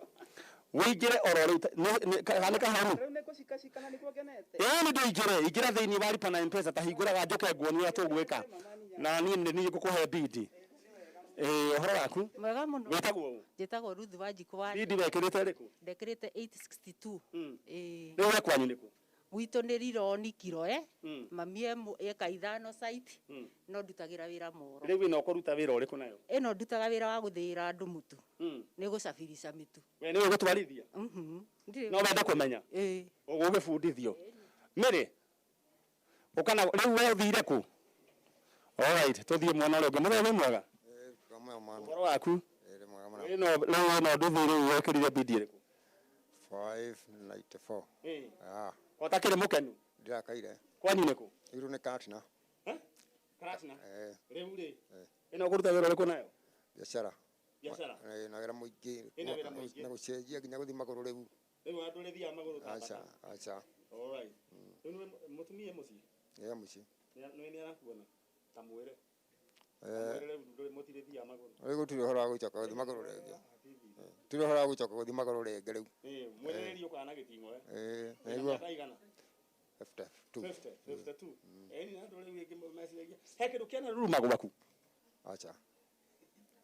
wĩingĩre oro rĩu kana nĩ kahanu Rĩu nĩ ngũcikacikana nĩguo ngenete. Ĩĩ nĩ ndũingĩre ingĩra thĩinĩ wa lipa na M-Pesa ta hingũraga njoke nguonie ũrĩa tũgwĩka na niĩ nĩ niĩ ngũkũhe bidi. Ĩĩ ũhoro waku? Mwega mũno. Wĩtagwo ũ? Njĩtagwo Ruth Wanjikũ wa Bidi wekĩrĩte ĩrĩkũ? Ndekĩrĩte 862. Ĩĩ. Rĩu we kwanyu nĩkũ? Gwitũ nĩ Rironi Kiroe, mami eka ithano site, no ndutagĩra wĩra Moro. Rĩu ĩno ũkũruta wĩra ũrĩkũ nayo? Ĩno ndutaga wĩra wa gũthĩĩra andũ mũtu. Nĩ gũcabirisha mĩtu. We nĩwe ũgũtwarithia? No wende kũmenya? Ĩĩ. Ũgũgĩbundithio. Mĩrĩ? Ũkana rĩu we ũthire kũ? Alright, tũthiĩ mwena ũrĩa ũngĩ. Mũthenya wĩ mwega? Ũhoro waku? Ĩno rĩu ĩno nduthi rĩu wekĩrire bidi ĩrĩkũ? 594. Ah. Ũtakĩrĩ mũkenu? Ndĩrakaire. Kwanyu nĩkũ? Irũ nĩ Karatina. Karatina? Eh. Rĩu rĩ, ĩno ũkũruta wĩra ũrĩkũ nayo? Biacara. Biacara? Na wĩra mũingĩ. Ĩna wĩra mũingĩ. Na gũcenjia nginya gũthiĩ magũrũ rĩu. Rĩu andũ rĩthiaga magũrũ ta Aca, bata. aca. Alright. Rĩu nĩwe mũtumia e mũciĩ? Ĩ mũciĩ. Nĩ nĩ arakuona? Ta mwĩre. Eh. Mwĩre rĩu ndũrĩ mũtirĩthiaga magũrũ. Rĩu gũtirĩ ũhoro wa gũcoka gũthiĩ magũrũ rĩngĩ. Gũtirĩ ũhoro wa gũcoka gũthiĩ magũrũ rĩngĩ rĩu. Ĩĩ, mwĩrĩrĩrie ũkaga na gĩting'oe. Ĩĩ, Wĩna nĩguo. mĩaka igana? 52. 52. Ĩĩ, na andũ rĩu rĩngĩ meciragia. He kĩndũ kĩanaruruma gwaku? Aca.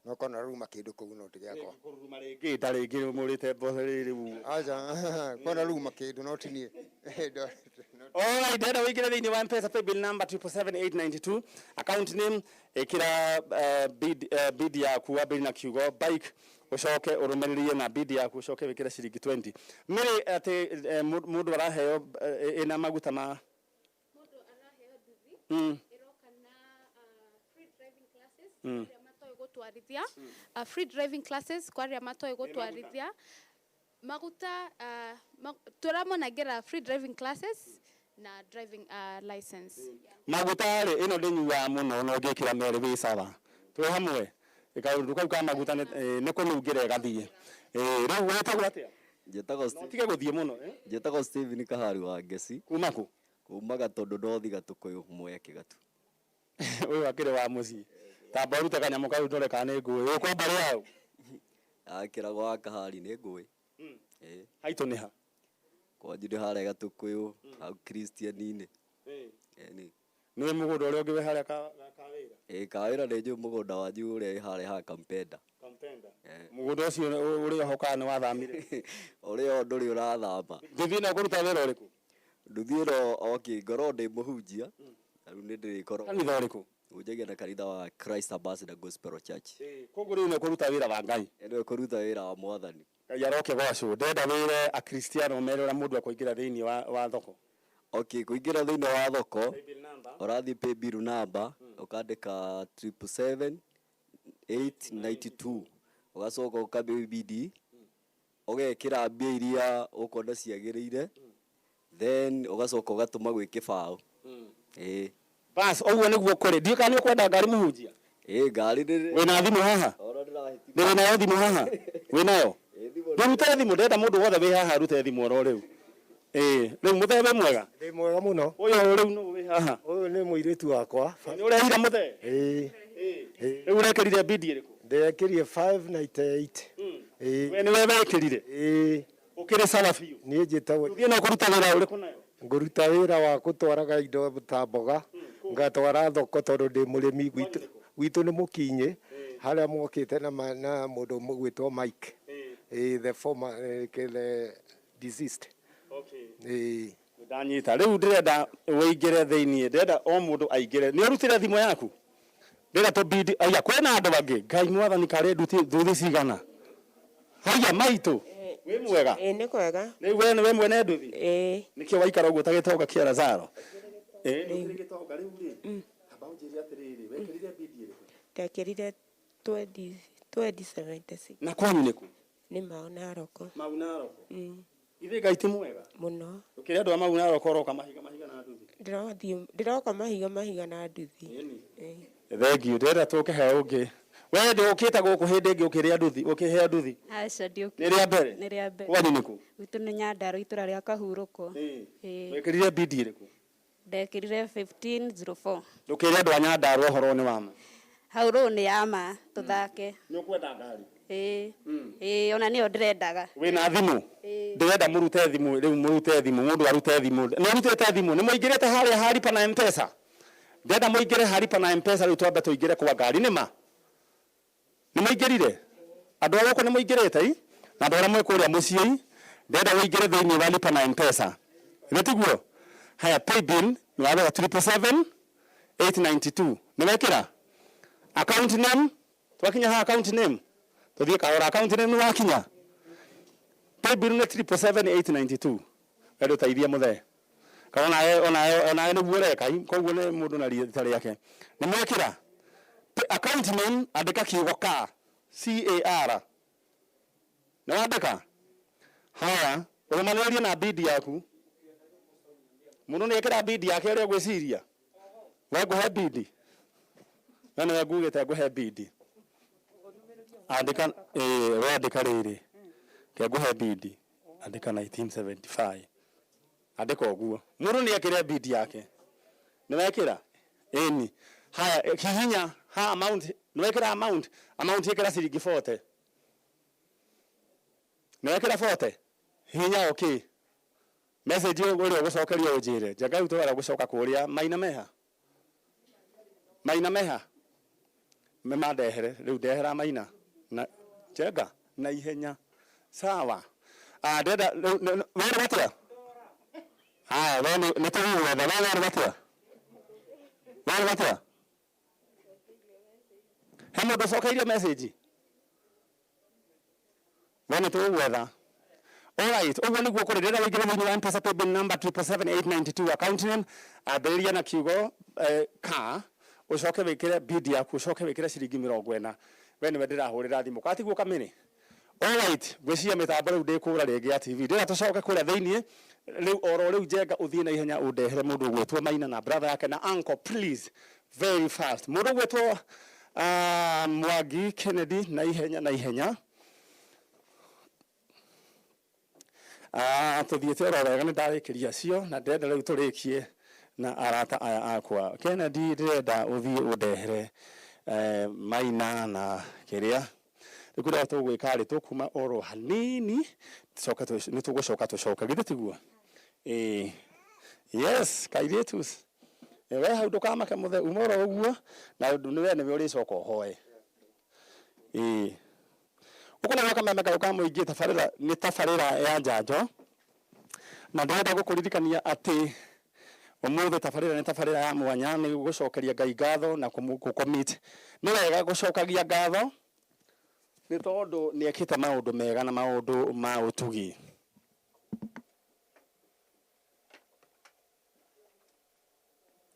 No kona ruruma kĩndũ kũu no ti gĩakwa. Kũruruma rĩngĩ ta rĩngĩ mũrĩte mboco rĩu. Aca, kona ruruma kĩndũ no ti niĩ. Alright, ndenda wĩingĩre thĩinĩ wa M-Pesa paybill number 777892 account name ĩkĩra bid yaku wambĩrĩrie na kiugo bike ũcoke ũrũmĩrĩrie na bid yaku ũcoke wĩkĩre ciringi 20. Mĩrĩ atĩ mũndũ araheo ĩna maguta ma Mũndũ araheo nduthi ĩroka na free driving classes kwa arĩa matoĩ gũtwarithia, free driving classes kwa arĩa matoĩ gũtwarithia maguta tũramonangĩra free driving classes na driving license. Maguta rĩ ĩno ndĩnyuaga mũno no ngĩkĩra merĩ wĩ sawa. Twĩ hamwe kaũndũ kau ka maguta nĩ kũnungĩra ĩgathiĩ. Rĩu wetagwo atĩa? Njĩtagwo No tige gũthiĩ mũno. Njĩtagwo Steven Kahari wa Ngeci. Kuma kũ? Kuma Gatũndũ North Gatũkũyũ Mwea Kĩgatu. Ũyũ akĩrĩ wa mũciĩ. Tamba ũrute kanyamũ kau ndore kana nĩ ngũĩ. Ũkwa mbarĩ yaũ? Akĩragwo wa Kahari nĩ ngũĩ. Ĩĩ. Haitũ nĩ ha? Kwanyu nĩ harĩa Gatũkũyũ, hau Christian-inĩ. Ĩni. Nĩ mũgũnda ũrĩa ũngĩ wĩ harĩa ka wĩra? Ĩĩ kawĩra nĩ njũĩ mũgũnda wanyu ũrĩa wĩ harĩa ha Kampenda. Kampenda. Mũgũnda ũcio ũrĩ oho kana nĩ wathamire? Ũrĩ oho ndũrĩ ũrathama. Nduthi ĩno ũkũruta wĩra ũrĩkũ? Nduthi ĩno okay, ngorwo ndĩ mũhunjia. Rĩu nĩ ndĩrĩkorwo. Kanitha ũrĩkũ? Hunjagia na kanitha wa Christ Ambassador Gospel Church. Koguo rĩu nĩ ũkũruta wĩra wa Ngai? Ĩno ĩkũruta wĩra wa Mwathani. Ngai arokĩgocwo. Ndĩrenda wĩre Akristiano mere ũrĩa mũndũ ekũingĩra thĩinĩ wa thoko. Okay, kũingĩra thĩinĩ wa thoko, ũrathiĩ paybill number, ũkandĩka 777 892, ũgacoka ũkamĩ bidi, ũgekĩra mbia iria ũkuona ciagĩrĩire, then ũgacoka ũgatũma gwĩ kĩbaũ. Ĩĩ. Bas, ũguo nĩguo kũrĩ. Ndiũĩ kana nĩ ũkwenda ngari mũhunjia? Ĩĩ, ngari nĩ Wĩna thimũ haha? Ona ndĩrahĩtia. Nĩ wĩnayo thimũ haha? Wĩnayo? Ndũrute thimũ, ndĩrenda mũndũ wothe wĩ haha arute thimũ oro rĩu. Ĩĩ, rĩu mũthee wĩ mwega? Ndĩ mwega mũno. Ũyũ rĩu nũ wĩ haha? Ũyũ nĩ mũirĩtu wakwa. Nĩ ũrehire mũthee? Ĩĩ. Rĩu ũrekĩrire bidi ĩrĩkũ? Ndekĩrie 598. Ĩĩ. We nĩwe wekĩrire? Ĩĩ. Ũkĩrĩ Ũkĩrĩ sawa biũ? Niĩ njĩtagwo Thiĩ na ũkũruta wĩra ũrĩkũ nayo? Ngũruta wĩra wa gũtwaraga indo ta mboga, ngatwara thoko tondũ ndĩ mũrĩmi. Gwitũ nĩ mũkinyĩ harĩa mokĩte na na mũndũ ũgwĩtwo Mike. The former, the deceased. Okay. Ndanyita rĩu ndĩrenda ũingĩre thĩiniĩ, ndĩrenda o mũndũ aingĩre. Nĩ ũrutire thimũ yaku? Ndĩrenda tũbidi aya kwĩna andũ angĩ. Ngai mwathani, karĩ nduti nduthi cigana? Haya maitũ, wĩ mwega? Ĩĩ, nĩ kwega. Rĩu we nĩwe mwene nduthi? Ĩĩ. Nĩkĩo waikara ũguo ta gĩtonga kĩa Lazaro? Ĩĩ, nĩ ũkĩrĩ gĩtonga rĩu rĩ. Amba ũnjĩre atĩrĩrĩ, wekĩrire bidi ĩrĩkũ? Ndekĩrire 20 2076. Na kwanyu nĩkũ? Nĩ Mau Naroko. Mau Naroko. Ithe Ngai ti mwega? Mũno. Ũkĩrĩ andũ a Mau Naroko ũroka mahiga mahiga na nduthi? Ndĩrothiĩ, ndĩroka mahiga mahiga na nduthi. Ĩĩ. Thengiũ, ndĩrenda tũke he ũngĩ. We ndũkĩte gũkũ hĩndĩ ĩngĩ ũkĩrĩa nduthi, ũkĩheo nduthi? Aca, ndiũkĩte. Nĩ rĩa mbere? Nĩ rĩa mbere. Kwanyu nĩkũ? Gwitũ nĩ Nyandarua, itũra rĩa Kahurũko. Ĩĩ. Wekĩrire bidi ĩrĩkũ? Ndekĩrire 1504. Ndũkĩre andũ a Nyandarua ũhoro nĩ wa ma. Hau rũũ nĩ ya ma, tũthake. Nĩ ũkwenda ngari? Ĩĩ. Ĩĩ, ona nĩyo ndĩrendaga. Wĩna thimũ? Ĩĩ. Ndĩrenda mũrute thimũ rĩu, mũrute thimũ, mũndũ arute thimũ. Nĩ ũrutĩte thimũ? Nĩ mũingĩrĩte harĩa ha Lipa na M-Pesa? Ndĩrenda mũingĩre ha Lipa na M-Pesa rĩu, twambe tũingĩre kwa ngari nĩ ma. Nĩ mũingĩrire? Andũ a gũkũ nĩ mũingĩrĩte i? Na andũ arĩa mwĩ kũrĩa mũciĩ i? Ndĩrenda ũingĩre thĩinĩ wa Lipa na M-Pesa. Nĩ tiguo? Haya, paybill nĩ waweka 777 892. Nĩ wekĩra? Account name, twakinya ha account name. Tũthiĩ kahora, account name nĩ wakinya. Paybill nĩ 777 892. Wende ũteithie mũthee. Kana onawe nĩguo ũreka, koguo nĩ mũndũ na rita rĩake. Nĩ mwekĩra? Account name, andĩka kiugo ka CAR. Nĩ wandĩka? Haya, ũrũmanĩrĩrie na bidi yaku. Mũndũ nĩ ekĩra bidi yake ũrĩa ũgwĩciria. We ngũhe bidi. We nĩwe ngugĩte ngũhe bidi. Andĩka, ĩĩ, we andĩka rĩrĩ. Ke ngũhe bidi. Andĩka 1975. Andĩka ũguo. Mũndũ nĩ ekĩre bidi yake. Nĩ wekĩra? Ĩni. Haya, hihinya ha amount, nĩ wekĩra amount? Amount ĩkĩra ciringi 40. Nĩ wekĩra 40? Hihinya okay. Message ũrĩa ũgũcokeria ũnjĩre. Njenga rĩu tũrenda gũcoka kũrĩa Maina meha. Maina meha. Nĩ mandehere rĩu, ndehera Maina na Njenga na ihenya. Sawa. Ah, ndĩrenda werwo atĩa? Haya, we nĩ tũgũgwetha. We werwo atĩa? Werwo atĩa? He mũndũ ũcokeirie message? We nĩ tũgũgwetha. Alright, ũguo nĩguo kũrĩ. Ndĩrenda wĩingĩre thĩinĩ wa M-Pesa paybill number 777 892, account name ambĩrĩria na kiugo ka, ũcoke wĩkĩre bid yaku, ũcoke wĩkĩre ciringi 40. We nĩwe ndĩrahũrĩra thimũ katiguo kamĩrĩ. Alright, ngwĩciria mĩtambo rĩu ndĩkũra rĩngĩ ya TV. Ndĩrenda tũcoke kũrĩa thĩiniĩ rĩu oro rĩu. Njenga, ũthiĩ na ihenya ũndehere mũndũ ũgwĩtwo Maina na brother yake na uncle, please, very fast. Mũndũ ũgwĩtwo Mwangi Kennedy, na ihenya, na ihenya. Tũthiĩte oro wega, nĩ ndarĩkĩria cio na ndĩrenda rĩu tũrĩkie na arata aya akwa. Kennedy, ndĩrenda ũthiĩ ũndehere Maina na kĩrĩa rĩu kũrĩa tũgwĩka rĩ, tũkuma oro hanini, tũcoke nĩ tũgũcoka tũcoke, githĩ tiguo? Ĩĩ, yes, kairĩtu. We hau ndũkamake mũthe, uma oro ũguo na ũndũ nĩ we nĩwe ũrĩcoka ũhoe. Ĩĩ, gũkũ nĩ gwa Kameme kayũ ka mũingĩ. Tabarĩra nĩ tabarĩra ya njanjo, na ndĩrenda gũkũririkania atĩ ũmũthĩ tabarĩra nĩ tabarĩra ya mwanya, nĩ gũcokeria Ngai ngatho na gũcommit. Nĩ wega gũcokagia ngatho nĩ tondũ nĩ ekĩte maũndũ mega na maũndũ ma ũtugi.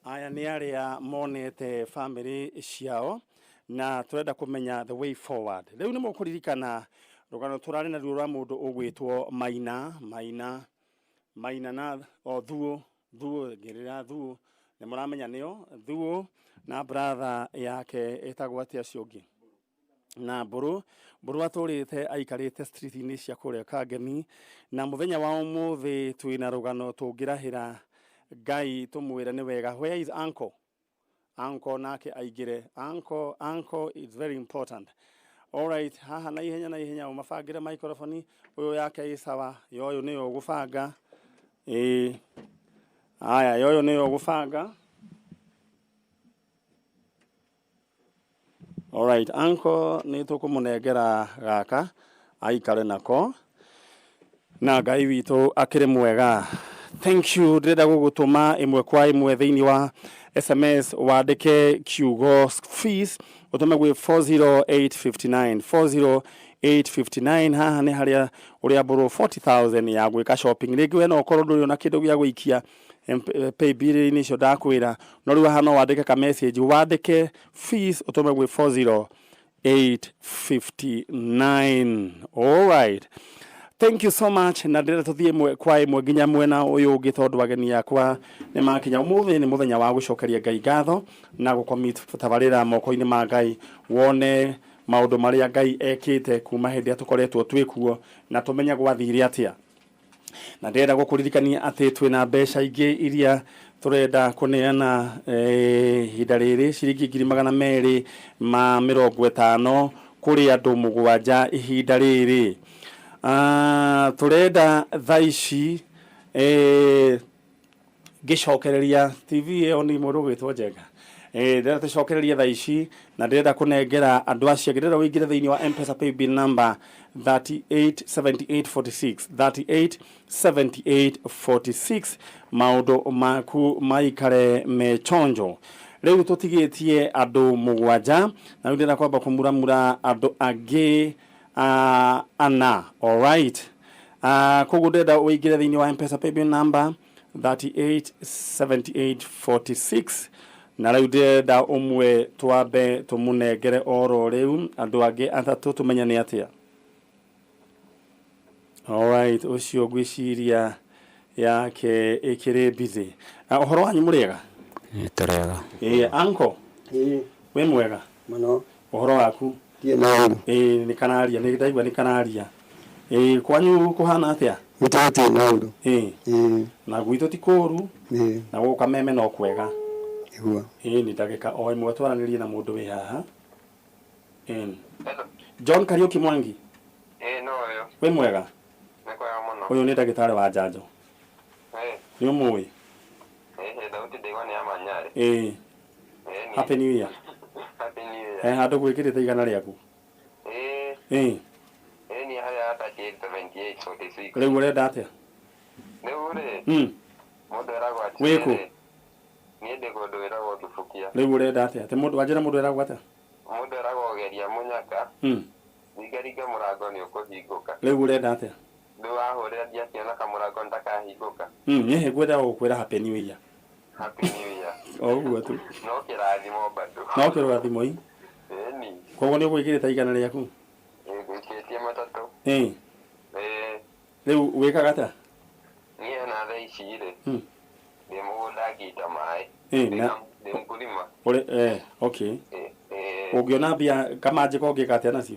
Aya nĩ arĩa monete famĩlĩ ciao na tũrenda kũmenya the way forward. Rĩu nĩ mũkũririkana rũgano tũrarĩ naruo rwa mũndũ ũgwĩtwo Maina, Maina, Maina na o Thuo, Thuo, ngĩrĩra Thuo, nĩ mũramenya nĩo Thuo na brother yake ĩtagwo atĩa ũcio ũngĩ na Mbũrũ. Mbũrũ atũrĩte aikarĩte street-inĩ cia kũrĩa Kangemi, na mũthenya wa ũmũthĩ twĩna rũgano tũngĩrahĩra Ngai tũmwĩre nĩ wega. Where is uncle? Uncle nake aingĩre. Uncle, uncle is very important. Alright, haha na ihenya na ihenya ũmabangĩre microphone ũyũ yake ĩ sawa, ya ũyũ nĩyo ũgũbanga. Ĩĩ. Aya, ya ũyũ nĩyo ũgũbanga. Alright, uncle nĩ tũkũmũnengera gaka aikare nako na Ngai witũ akĩrĩ mwega. Thank you, ndĩrenda gũgũtũma ĩmwe kwa ĩmwe thĩinĩ wa SMS wandĩke kiugo fees ũtũme gwĩ 40859 40859. Haha nĩ harĩa ũrĩambũrwo 40,000 ya gwĩka shopping. Rĩngĩ we no ũkorwo ndũrĩ ona kĩndũ gĩa gũikia pay bill-inĩ icio ndakwĩra, no rĩu haha no wandĩke ka message, wandĩke fees ũtũme gwĩ 40859. Alright, thank you so much. Na ndĩrenda tũthiĩ ĩmwe kwa ĩmwe nginya mwena ũyũ ũngĩ tondũ ageni akwa nĩ makinya. Ũmũthĩ nĩ mũthenya wa gũcokeria Ngai ngatho na gũcommit tabarĩra moko-inĩ ma Ngai, wone maũndũ marĩa Ngai ekĩte kuma hĩndĩ ĩrĩa tũkoretwo twĩ kuo na tũmenye gwathire atĩa. Na ndĩrenda gũkũririkania atĩ twĩna mbeca ingĩ iria tũrenda kũneana ihinda rĩrĩ, ciringi 250,000 kũrĩ andũ 7 ihinda rĩrĩ. Tũrenda thaa ici ngĩcokereria TV ĩyo nĩ mũndũ ũgwĩtwo Njenga. Ndĩrenda tũcokererie thaa ici na ndĩrenda kũnengera andũ acio angĩ. Ndĩrenda ũingĩre thĩinĩ wa M-Pesa paybill number 387846 387846, maũndũ maku maikare me chonjo. Rĩu tũtigĩtie andũ 7 na rĩu ndĩrenda kwamba kũmuramura andũ angĩ ana. Alright, koguo ndĩrenda ũingĩre thĩinĩ wa M-Pesa paybill number 387846 na rĩu ndĩrenda ũmwe twambe tũmũnengere oro rĩu, andũ angĩ 3 tũmenye nĩ atĩa. Alright, ũcio ngwĩciria yake ĩkĩrĩ busy. Ũhoro wanyu mũrĩega? Tũrĩega. Ĩĩ, uncle, wĩ mwega? Mũno. Ũhoro waku? Ndirĩ na ũru. Ĩĩ, nĩ kanaria, nĩ ndaigua nĩ kanaria. Ĩĩ, kwanyu kũhana atĩa? Gwitũ gũtirĩ na ũru. Ĩĩ. Na gwitũ ti kũru. Ĩĩ. Na gũkũ Kameme no kwega. Nĩguo. Ĩĩ, nĩ ndagĩka o ĩmwe twaranĩrie na mũndũ wĩ haha. Ĩĩ. John Kariũki Mwangi. Ĩĩ, no ũyũ. Wĩ mwega? Nĩ kwega mũno. Ũyũ nĩ ndagĩtarĩ wa njanjo. Ĩĩ. Nĩ ũmũĩ? Ĩĩ, thauti ndaigua nĩ ya Manyarĩ. Ĩĩ. Happy New Year. Happy New Year. Handũ gwĩkĩrĩte 100 rĩaku. Ĩĩ. Ĩĩ. Ĩĩ, niĩ harĩa 387846. Rĩu ũrenda atĩa? Rĩu rĩ, mũndũ eragwo Wĩ kũ? atĩrĩrĩ, niĩ ndĩ kũndũ wĩtagwo Thubukia. Rĩu ũrenda atĩa? Atĩ mũndũ wanjĩra mũndũ eragwo atĩa? Mũndũ eragwo geria mũnyaka, ringaringa mũrango nĩ ũkũhingũka. Rĩu ũrenda atĩa? Rĩu wahũrĩra ndiakĩona kamũrango nĩ takahingũka. Niĩ ngwendaga gũkwĩra Happy New Year. Happy New Year. O ũguo tu. No kĩrathimo bado. No kĩrathimo ĩ. Ĩni. Koguo nĩ ũgwĩkĩrĩte 100 rĩaku? Ĩĩ, ngũikĩtie 3. Ĩĩ. Ĩĩ. Rĩu wĩkaga atĩa? Niĩ na thaa ici rĩ, ndĩ mũgũnda ngĩita maĩ. Ĩĩ, na Ndĩ mkulima. Ũrĩ, okay. Ĩĩ. Ũngĩona mbia kamanjĩka ũngĩka atĩa nacio?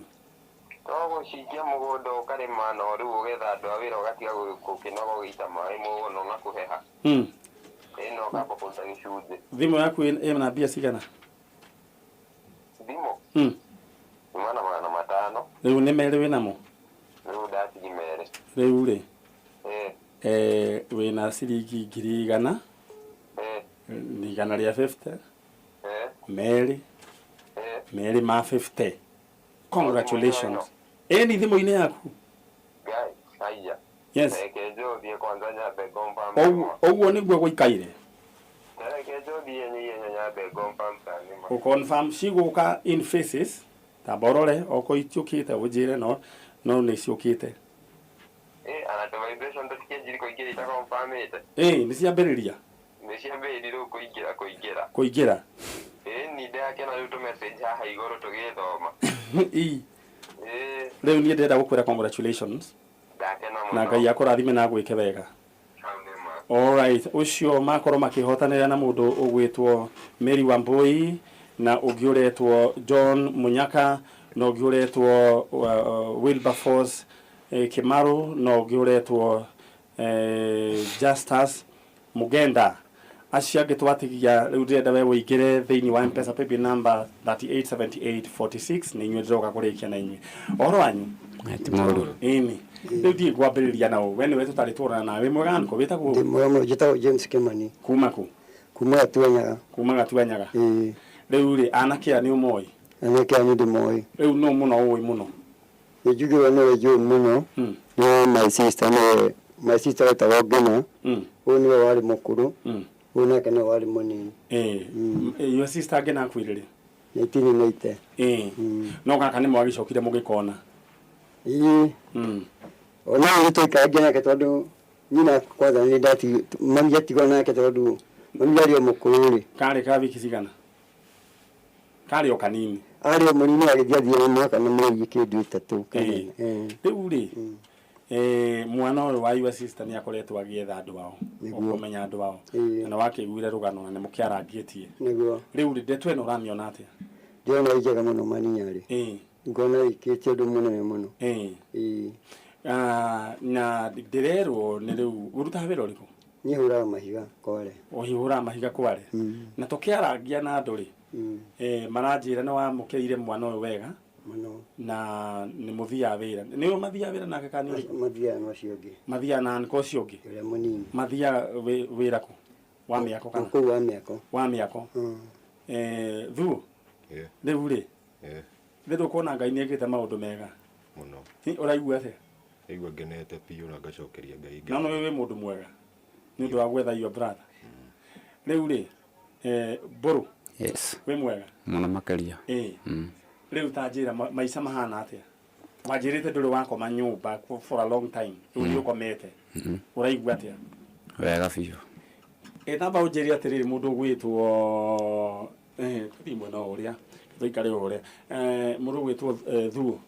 To gũcikia mũgũnda ũkarĩma, no rĩu ũgetha andũ a wĩra ũgatiga gũkĩnoga ũgĩita maĩ mũno na kũheha. Ĩĩ, no ũkamba kũruta gĩcunjĩ. Thimũ yaku ĩna mbia cigana? Thimũ? Uma na 500. Rĩu nĩ merĩ wĩnamo? Rĩu ndatigi merĩ. Rĩu rĩ? Ĩĩ. Wĩna ciringi 100,000. Ĩĩ. 150. Ĩĩ. Merĩ. Ĩĩ. Merĩ ma 50. Congratulations. Ĩĩ, nĩ thimũ-inĩ yaku? Ngai, haiya. Yes. Reke njũthiĩ kwanza nyambe confirm. Ũguo nĩguo gũikaire. Reke njũthiĩ niĩ nyambe confirm kana nĩ ma. Gũ-confirm cigũka in phases, tamba ũrore okorwo itiũkĩte ũnjĩre, no no nĩ ciũkĩte. Ĩĩ, ana tũ vibration tũtikĩanjirie kũingĩra itaconfirmĩte. Ĩĩ, nĩ ciambĩrĩria. Nĩ ciambĩrĩirie rĩu kũingĩra kũingĩra. Kũingĩra. Ĩĩ, ni ndĩrakĩona rĩu tũ message haha igũrũ tũgĩthoma. Ĩĩ. Ĩĩ. Rĩu niĩ ndĩrenda gũkwĩra congratulations. Ndakena mũno. Na Ngai akũrathime na agwĩke wega. Alright, ũcio makorwo makĩhotanĩra na mũndũ ũgwĩtwo Mary Wambui na ũngĩ ũretwo John Munyaka na ũngĩ ũretwo Wilberforce Kimaru na ũngĩ ũretwo Justus Mugenda. Acio angĩ twatigia rĩu ndĩrenda we ũingĩre thĩinĩ wa Mpesa paybill number 387846 nĩ inyuĩ ndĩroka kũrĩkia na inyuĩ. Ũhoro wanyu? Ti mũru. Ĩni. Rĩu ndiĩ ngwambĩrĩria na ũ. We nĩwe tũtarĩ tuonana nawe. Wĩ mwega uncle? Wĩtagwo Ndĩ mwega mũno, njĩtagwo James Kĩmani. Kuma kũ? Kuma Gatuanyaga. Kuma Gatuanyaga. Ĩĩ. Rĩu rĩ, anake aya nĩ ũmoĩ? Anake aya nĩ ndĩmoĩ. Rĩu nũ mũno ũĩ mũno? Nĩ njuge we nĩwe njũĩ mũno, nĩ my sister nĩwe my sister wetagwo Ngina, ũyũ nĩwe warĩ mũkũrũ, ũyũ nake nĩwe warĩ mũnini. Ĩĩ. Your sister Ngina akuire rĩ? 1990. Ĩĩ. No gaka nĩ mwagĩcokire mũgĩkona? Ĩĩ. Ona nĩ twaikarangia nake tondũ nyina kwanza nĩ ndati mami atigwo nake tondũ mami arĩ o mũkũrũ rĩ. Karĩ ka wiki cigana? Karĩ o kanini. Arĩ o mũnini agĩthiĩ athiĩ na mwaka na mĩeri kĩndũ ĩtatũ kana Ĩĩ. Rĩu rĩ, mwana ũyũ wa your sister nĩ akoretwo agĩetha andũ ao, Nĩguo. ũkũmenya andũ ao. Ĩĩ. Na wakĩiguire rũgano na nĩ mũkĩarangĩtie. Nĩguo. Rĩu rĩ, ndeto ĩno ũramĩona atĩa? Ndĩrona ĩ njega mũno maninyarĩ. Ĩĩ. Ngona ĩkĩte ũndũ mũnene mũno. Ĩĩ. Ĩĩ. Na ndĩrerwo nĩ rĩu ũrutaga wĩra ũrĩkũ? Niĩ hũraga mahiga kware. Ũhũraga mahiga kware. Na tũkĩarangia na andũ rĩ, maranjĩra nĩ wamũkĩrire mwana ũyũ wega Mũno. Na nĩ mũthiaga wĩra. Nĩ ũyũ mathiaga wĩra nake kana nĩ ũrĩkũ? Mathiaga na ũcio ũngĩ. Mathiaga na nĩko ũcio ũngĩ? Ũrĩa mũnini. Mathiaga wĩra kũ? Wa mĩako kana? Kũu wa mĩako. Wa mĩako. Thuo. Rĩu rĩ, rĩu ndũkuona Ngai nĩ ekĩte maũndũ mega. Mũno. Ũraigua atĩa? Ndaigua ngenete biũ na ngacokeria Ngai No no wĩ mũndũ mwega nĩ ũndũ wa gwetha your brother. Rĩu rĩ, Mbũrũ. Yes. Wĩ mwega? Mũno makĩria. Ĩĩ. Rĩu ta njĩra maica mahana atĩa? Wanjĩrĩte ndũrĩ wakoma nyũmba for a long time. Rĩu nĩ ũkomete. Ũraigua atĩa? Wega biũ. Ĩ namba ũnjĩre atĩrĩrĩ mũndũ ũgwĩtwo tũthiĩ mwena ũrĩa tũikare ũrĩa mũndũ ũgwĩtwo Thuo.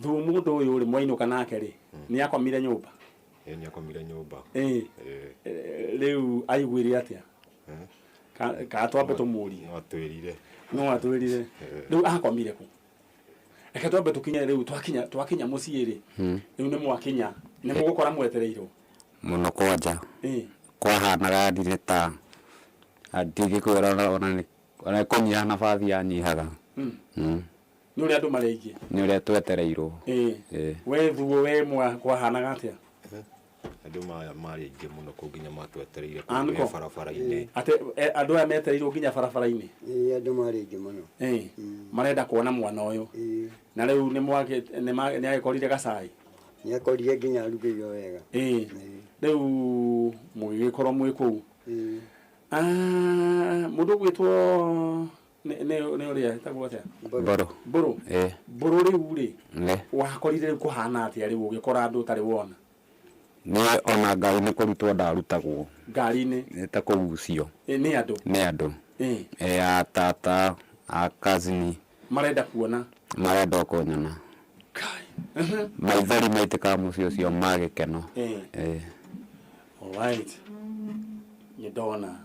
Thuo mũndũ ũyũ rĩ mwainũka nake rĩ nĩ akomire nyũmba? Ĩĩ nĩ akomire nyũmba. Ĩĩ. Rĩu aiguire atĩa? Ka twambe tũmũrie. No atwĩrire. No atwĩrire. Rĩu akomire kũ? Reke twambe tũkinye rĩu twakinya mũciĩ rĩ. Rĩu nĩ mwakinya. Nĩ mũgũkora mwetereirwo. Mũno kwanja. Ĩĩ. Kwahanaga ndirĩ ta ndingĩkwĩra ona nĩ kũnyiha nabathi yanyihaga. Nĩ ũrĩa andũ marĩ aingĩ. Nĩ ũrĩa twetereirwo. Ĩĩ. We Thuo we kwahanaga atĩa? Andũ marĩ aingĩ mũno kũu nginya matwetereire Anko. kũu barabara-inĩ. Atĩ andũ aya metereirwo nginya barabara-inĩ. Ĩĩ andũ marĩ aingĩ mũno. Ĩĩ. Marenda kuona mwana ũyũ. Na rĩu nĩ agĩkorire gacai. Nĩ akorire nginya arugĩirwo wega. Ĩĩ. Rĩu mũgĩgĩkorwo mwĩ kũu. Mũndũ ũgwĩtwo nĩ ũrĩa etagwo atĩa? Mbũrũ. Mbũrũ. Ĩĩ. Mbũrũ rĩu rĩ. Nĩ. Wakorire rĩu kũhana atĩa rĩu ũgĩkora andũ ũtarĩ wona? Nĩ ona ngari nĩ kũrutwo ndarutagwo. Ngari-inĩ? Nĩ ta kũgucio. Nĩ andũ? Nĩ andũ. Ĩĩ. A tata, a cousin. Marenda kuona? Marenda o kũnyona. Maithori maitĩkaga mũciĩ ũcio ma gĩkeno. Ĩĩ. All right. Nĩ ndona.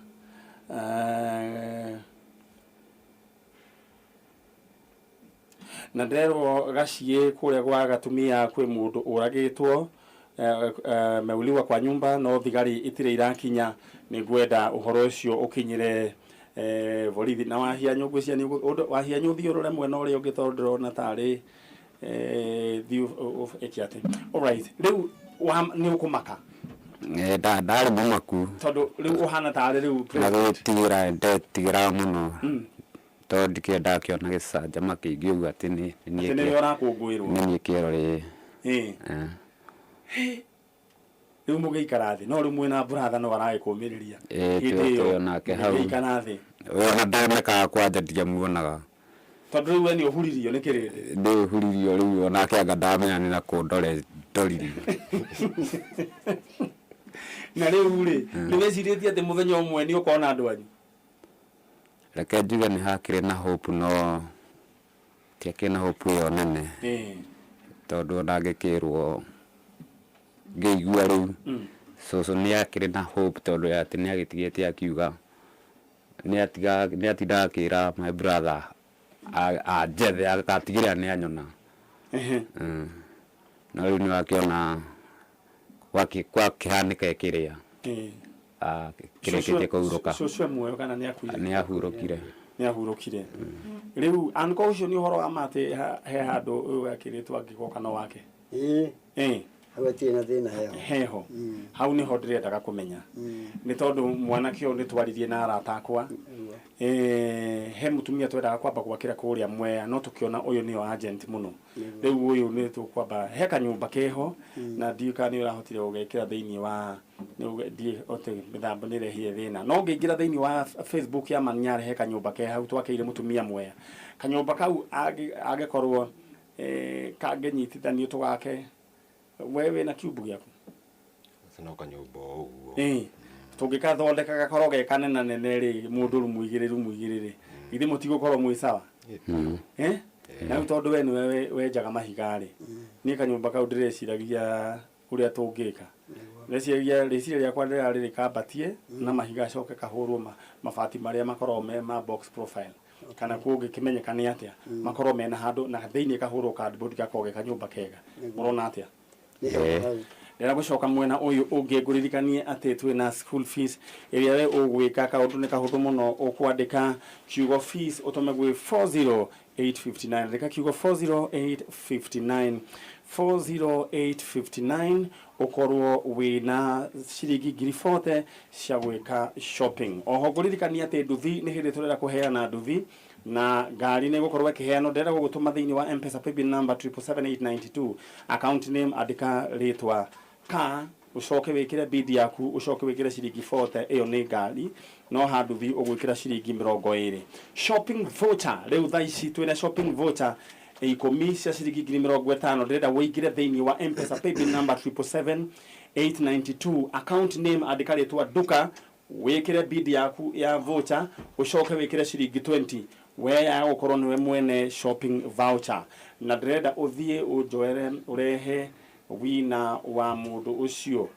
Na ndĩrerwo gaciĩ kũrĩa gwa gatumia kwĩ mũndũ ũragĩtwo meuliwa kwa nyumba no thigari itirĩ irakinya. Nĩ ngwenda ũhoro ũcio ũkinyĩre borithi. Na wahia nyũngũ cia wahia nyũthiĩ ũrore mwena ũrĩa ũngĩ tondũ ndĩrona tarĩ thiĩ ĩke atĩ. All right. Rĩu nĩ ũkũmaka? Ndarĩ mũmaku. Tondũ rĩu ũhana tarĩ rĩu Na president. gwĩtigĩra ndetigĩraga mũno. Tondũ ndikĩendaga kĩona gĩcanjama kĩingĩ ũguo atĩ nĩ Atĩ nĩwe ũrakũngũĩrwo. Nĩ niĩ kĩero rĩ. Ĩĩ. Rĩu mũgĩikara thĩ, no rĩu mwĩna brother no aragĩkũmĩrĩria. Ĩĩ, Hĩndĩ ĩyo twĩ onake hau. Mũgĩikara thĩ. Ona ndonekaga kwanja ndiamuonaga. Tondũ rĩu we nĩ ũhuririo nĩ kĩrĩndĩ. Nĩ ũhuririo rĩu onake anga ndamenya nĩ na kũ ndoririo. Na rĩu rĩ, nĩ wĩcirĩtie atĩ mũthenya ũmwe nĩ ũkona andũ anyu? Reke njuge nĩ hakĩrĩ na hope no tiakĩrĩ na hope ĩyo nene. Tondũ ona ngĩkĩrwo ngĩigua rĩu cũcũ nĩ akĩrĩ na hope tondũ atĩ nĩ agĩtigĩte akiuga nĩ atindaga akĩra my brother anjethe agatigĩrĩra nĩ anyona. No rĩu nĩ wakĩona gwakĩhanĩka kĩrĩa. Akĩrĩkĩtie kũhurũka. Cũcũ e muoyo kana nĩ akuire? Nĩ ahurũkire. Nĩ ahurũkire. Rĩu anko ũcio nĩ ũhoro wa ma atĩ he handũ ũyũ ekĩrĩtwo angĩgoka no wake? Ĩĩ. Ĩĩ. Hau hatirĩ na thĩna heho. Heho. Hau nĩho ndĩrendaga kũmenya. Nĩ tondũ mwanake ũyũ nĩ twaririe na arata akwa. He mũtumia twendaga kwamba gwakĩra kũrĩa Mwea, no tũkĩona ũyũ nĩyo agent mũno. Rĩu ũyũ nĩ tũkwamba he kanyũmba keho, na ndiũĩ kana nĩ ũrahotire gũgekĩra thĩinĩ wa ote mĩthambo nĩ ĩrehire thĩna. No ũngĩingĩra thĩinĩ wa Facebook ya Manyare, he kanyũmba ke hau twakĩire mũtumia Mwea. Kanyũmba kau angĩkorwo kangĩnyitithanio tũgake, we wĩna kiumbu gĩaku? No kanyũmba o ũguo. Ĩĩ. Tũngĩkathondeka gakorwo ge kanenanene rĩ, mũndũ rumu igĩrĩ rumu igĩrĩ rĩ, githĩ mũtigũkorwo mwĩ sawa? Eh? Na rĩu tondũ we nĩwe wenjaga mahiga rĩ, niĩ kanyũmba kau ndĩreciragia ũrĩa tũngĩka. Ndĩreciragia rĩciria rĩakwa rĩrarĩ rĩkambatie na mahiga acoke kahũrwo mabati marĩa makoragwo me ma box profile, kana kũngĩkĩmenyeka nĩ atĩa, makorwo mena handũ na thĩinĩ kahũrwo cardboard gakorwo ge kanyũmba kega. Mũrona atĩa? Ndĩrenda gũcoka mwena ũyũ ũngĩ ngũririkanie atĩ twĩna school fees ĩrĩa we ũgwĩka kaũndũ nĩ kahũthũ mũno, ũkwandĩka kiugo fees ũtũme gwĩ 40859. Andĩka kiugo 40859, 40859, ũkorwo wĩna ciringi 40,000 cia gwĩka shopping. Oho ngũririkanie atĩ nduthi nĩ hĩndĩ tũrenda kũheana nduthi na ngari nĩ gũkorwo ĩkĩheanwo. Ndĩrenda gũgũtũma thĩinĩ wa M-Pesa paybill number 777892, account name andĩka rĩtwa ka, ũcoke wĩkĩre bid yaku, ũcoke wĩkĩre ciringi 40, ĩyo nĩ ngari, no handũ thi ũgwĩkĩra ciringi 20. Shopping voucher, rĩu thaa ici twĩna shopping voucher 10 cia ciringi 50,000. Ndĩrenda ũingĩre thĩinĩ wa M-Pesa paybill number 777892, account name andĩka rĩtwa nduka, wĩkĩre bid yaku ya voucher, ũcoke wĩkĩre ciringi 20, we ya gũkorwo nĩwe mwene shopping voucher. Na ndĩrenda ũthiĩ ũnjoere ũrehe wina wa mũndũ ũcio.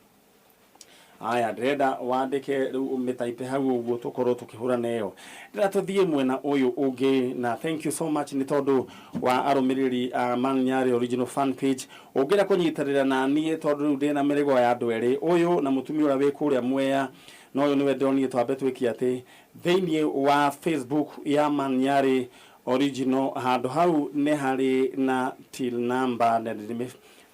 Aya, ndĩrenda wandĩke rĩu ũmĩtaipe hau ũguo tũkorwo tũkĩhũrana ĩyo. Ndĩrenda tũthiĩ mwena ũyũ ũngĩ, na thank you so much nĩ tondũ wa arũmĩrĩri a Manyare original fan page. Ũngĩenda kũnyitanĩra na niĩ, tondũ rĩu ndĩna mĩrigo ya andũ erĩ, ũyũ na mũtumia ũrĩa wĩ kũrĩa Mwea, na ũyũ nĩwe ndĩronire twambe twĩke atĩ thĩinĩ wa Facebook ya Manyare original, handũ hau nĩ harĩ na till number na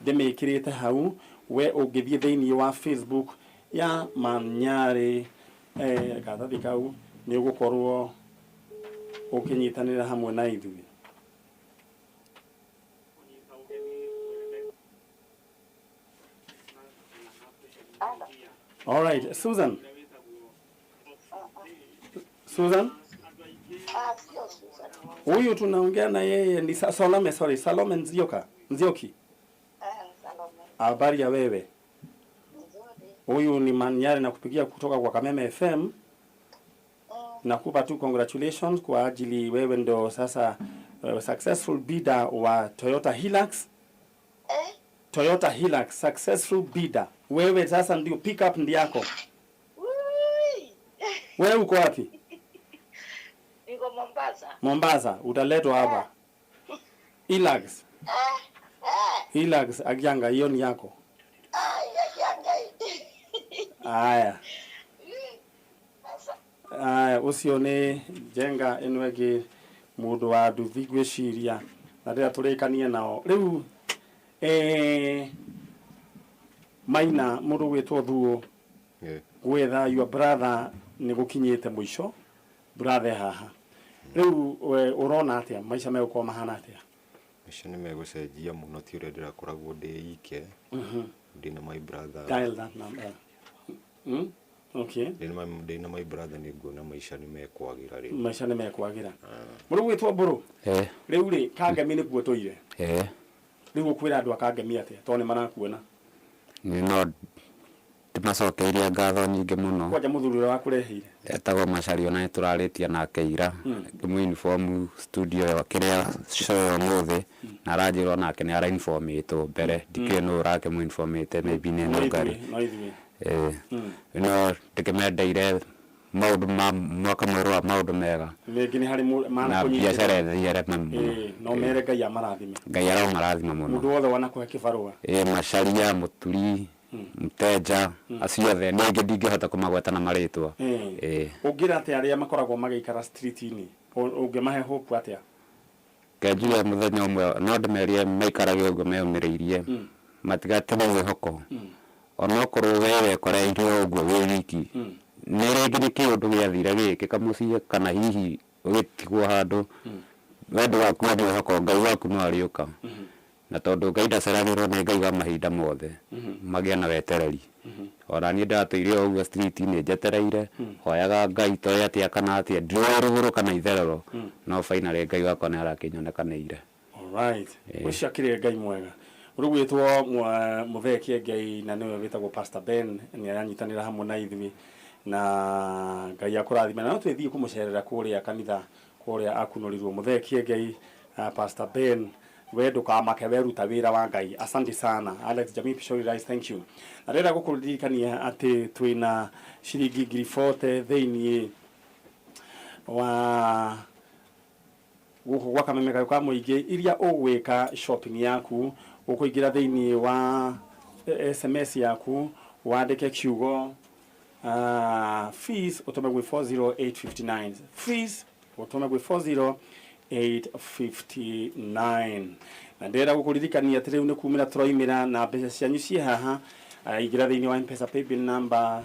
ndĩmĩkĩrĩte hau. We ũngĩthiĩ thĩinĩ wa Facebook ya Manyare, karatathi kau nĩ ũgũkorwo ũkĩnyitanĩra hamwe na ithuĩ. All right, Susan. Susan? Huyu tunaongea na yeye ni Salome, sorry, Salome Nzioka. Nzioki. Habari ya wewe? Huyu ni Manyare na kupigia kutoka kwa Kameme FM. Nakupa tu congratulations kwa ajili wewe ndo sasa successful bidder wa Toyota Hilux. Toyota Hilux successful bidder. Wewe sasa ndio pick up ndi yako. Wewe uko wapi? Niko Mombasa. Mombasa, utaletwa hapa. Hilux. Hilux Agianga, hiyo ni yako. Aya. Aya, ucio nĩ njenga ĩno ĩngĩ mũndũ wa nduthi ngwĩciria na ndĩrenda tũrĩkanie nao rĩu. Maina mũndũ gwĩtwo Thuo gwetha your brother nĩ gũkinyĩte mũico, brother haha rĩu we ũrona atĩa maica megũkorwo mahana atĩa? Maica nĩ megũcenjia mũno, ti ũrĩa ndĩrakoragwo ndĩ ike. Ndĩna my brother. Dial that number. Okay. Ndĩna my brother, nĩ nguona maica nĩ mekwagĩra rĩu. Maica nĩ mekwagĩra. Mũrũ gwĩtwo Mbũrũ, rĩu rĩ Kangemi nĩkuo tũire. Rĩu ũkwĩra andũ a Kangemi atĩa tondũ nĩ marakuona? Nĩ no ndĩmacokeirie ngatho nyingĩ mũno. Kwanja mũthuri ũrĩa wakũreheire. Etagwo Macharia, na nĩtũrarĩtie nake ira, ngĩmũ-inform studio ĩyo kĩrĩa show ĩyo ũmũthĩ, na aranjĩra onake nĩ ara-informĩtwo mbere, ndikĩũĩ nũ ũrakĩmũ-informĩte, maybe nĩ No Nũngari. ithuĩ, no ithuĩ. No ndĩkĩmendeire maũndũ ma mwaka mwerũ wa maũndũ mega. Rĩngĩ nĩ harĩ na manakũnyitĩra. Biacara ĩthiere mũno. No mere Ngai amarathime. Ngai aromarathima mũno. Mũndũ wothe wanakũhe kĩbarũa. Macharia, Mũturi, Mteja, acio othe nĩ aingĩ, ndingĩhota kũmagweta na marĩtwa. Ĩĩ. Ũngĩra atĩa arĩa makoragwo magĩikara street-inĩ? Ũngĩmahe hope atĩa? Kenjuge mũthenya ũmwe no ndĩmerie maikarage ũguo meyũmĩrĩirie, matigate mwĩhoko, onokorwo we wekoreire o ũguo wĩ wiki, nĩ rĩngĩ nĩ kĩũndũ gĩathire gĩgĩkĩka mũciĩ, kana hihi ũgĩtigwo handũ, we ndũgakue mwĩhoko. Ngai waku no arĩũka, na tondũ Ngai ndaceragĩrwo, nĩ Ngai wa mahinda mothe. Magĩe na wetereri. Ona niĩ ndatũire o ũguo street-inĩ njetereire, hoyaga Ngai toĩ atĩa kana atĩa, ndiroĩ rũgũrũ kana itherero, no finally Ngai wakwa nĩ arakĩnyonekanĩire. Alright. Ũcio akĩrĩ Ngai mwega. Ũrũgwĩtwo Mũthee Kĩengei, na nĩwe wĩtagwo Pastor Ben, nĩ aranyitanĩra hamwe na ithuĩ, na Ngai akũrathime. Na no twĩthiĩ kũmũcerera kũrĩa kanitha kũrĩa akunũrirwo. Mũthee Kĩengei, Pastor Ben, we ndũkamake, weruta wĩra wa Ngai. Asante sana. Alex Jamii Pishori Rice, thank you. Na ndĩrenda gũkũririkania atĩ twĩna ciringi 40,000 thĩiniĩ wa gũkũ gwa Kameme kayũ ka mũingĩ, iria ũgwĩka shopping yaku. Ũkũingĩra thĩiniĩ wa SMS yaku, wandĩke kiugo fees, ũtũme gwĩ 40859. Fees ũtũme gwĩ 40859. Na ndĩrenda gũkũririkania atĩ rĩu nĩ kumĩra tũroimĩra, na mbeca cianyu ciĩ haha. Ingĩra thĩinĩ wa Mpesa paybill number.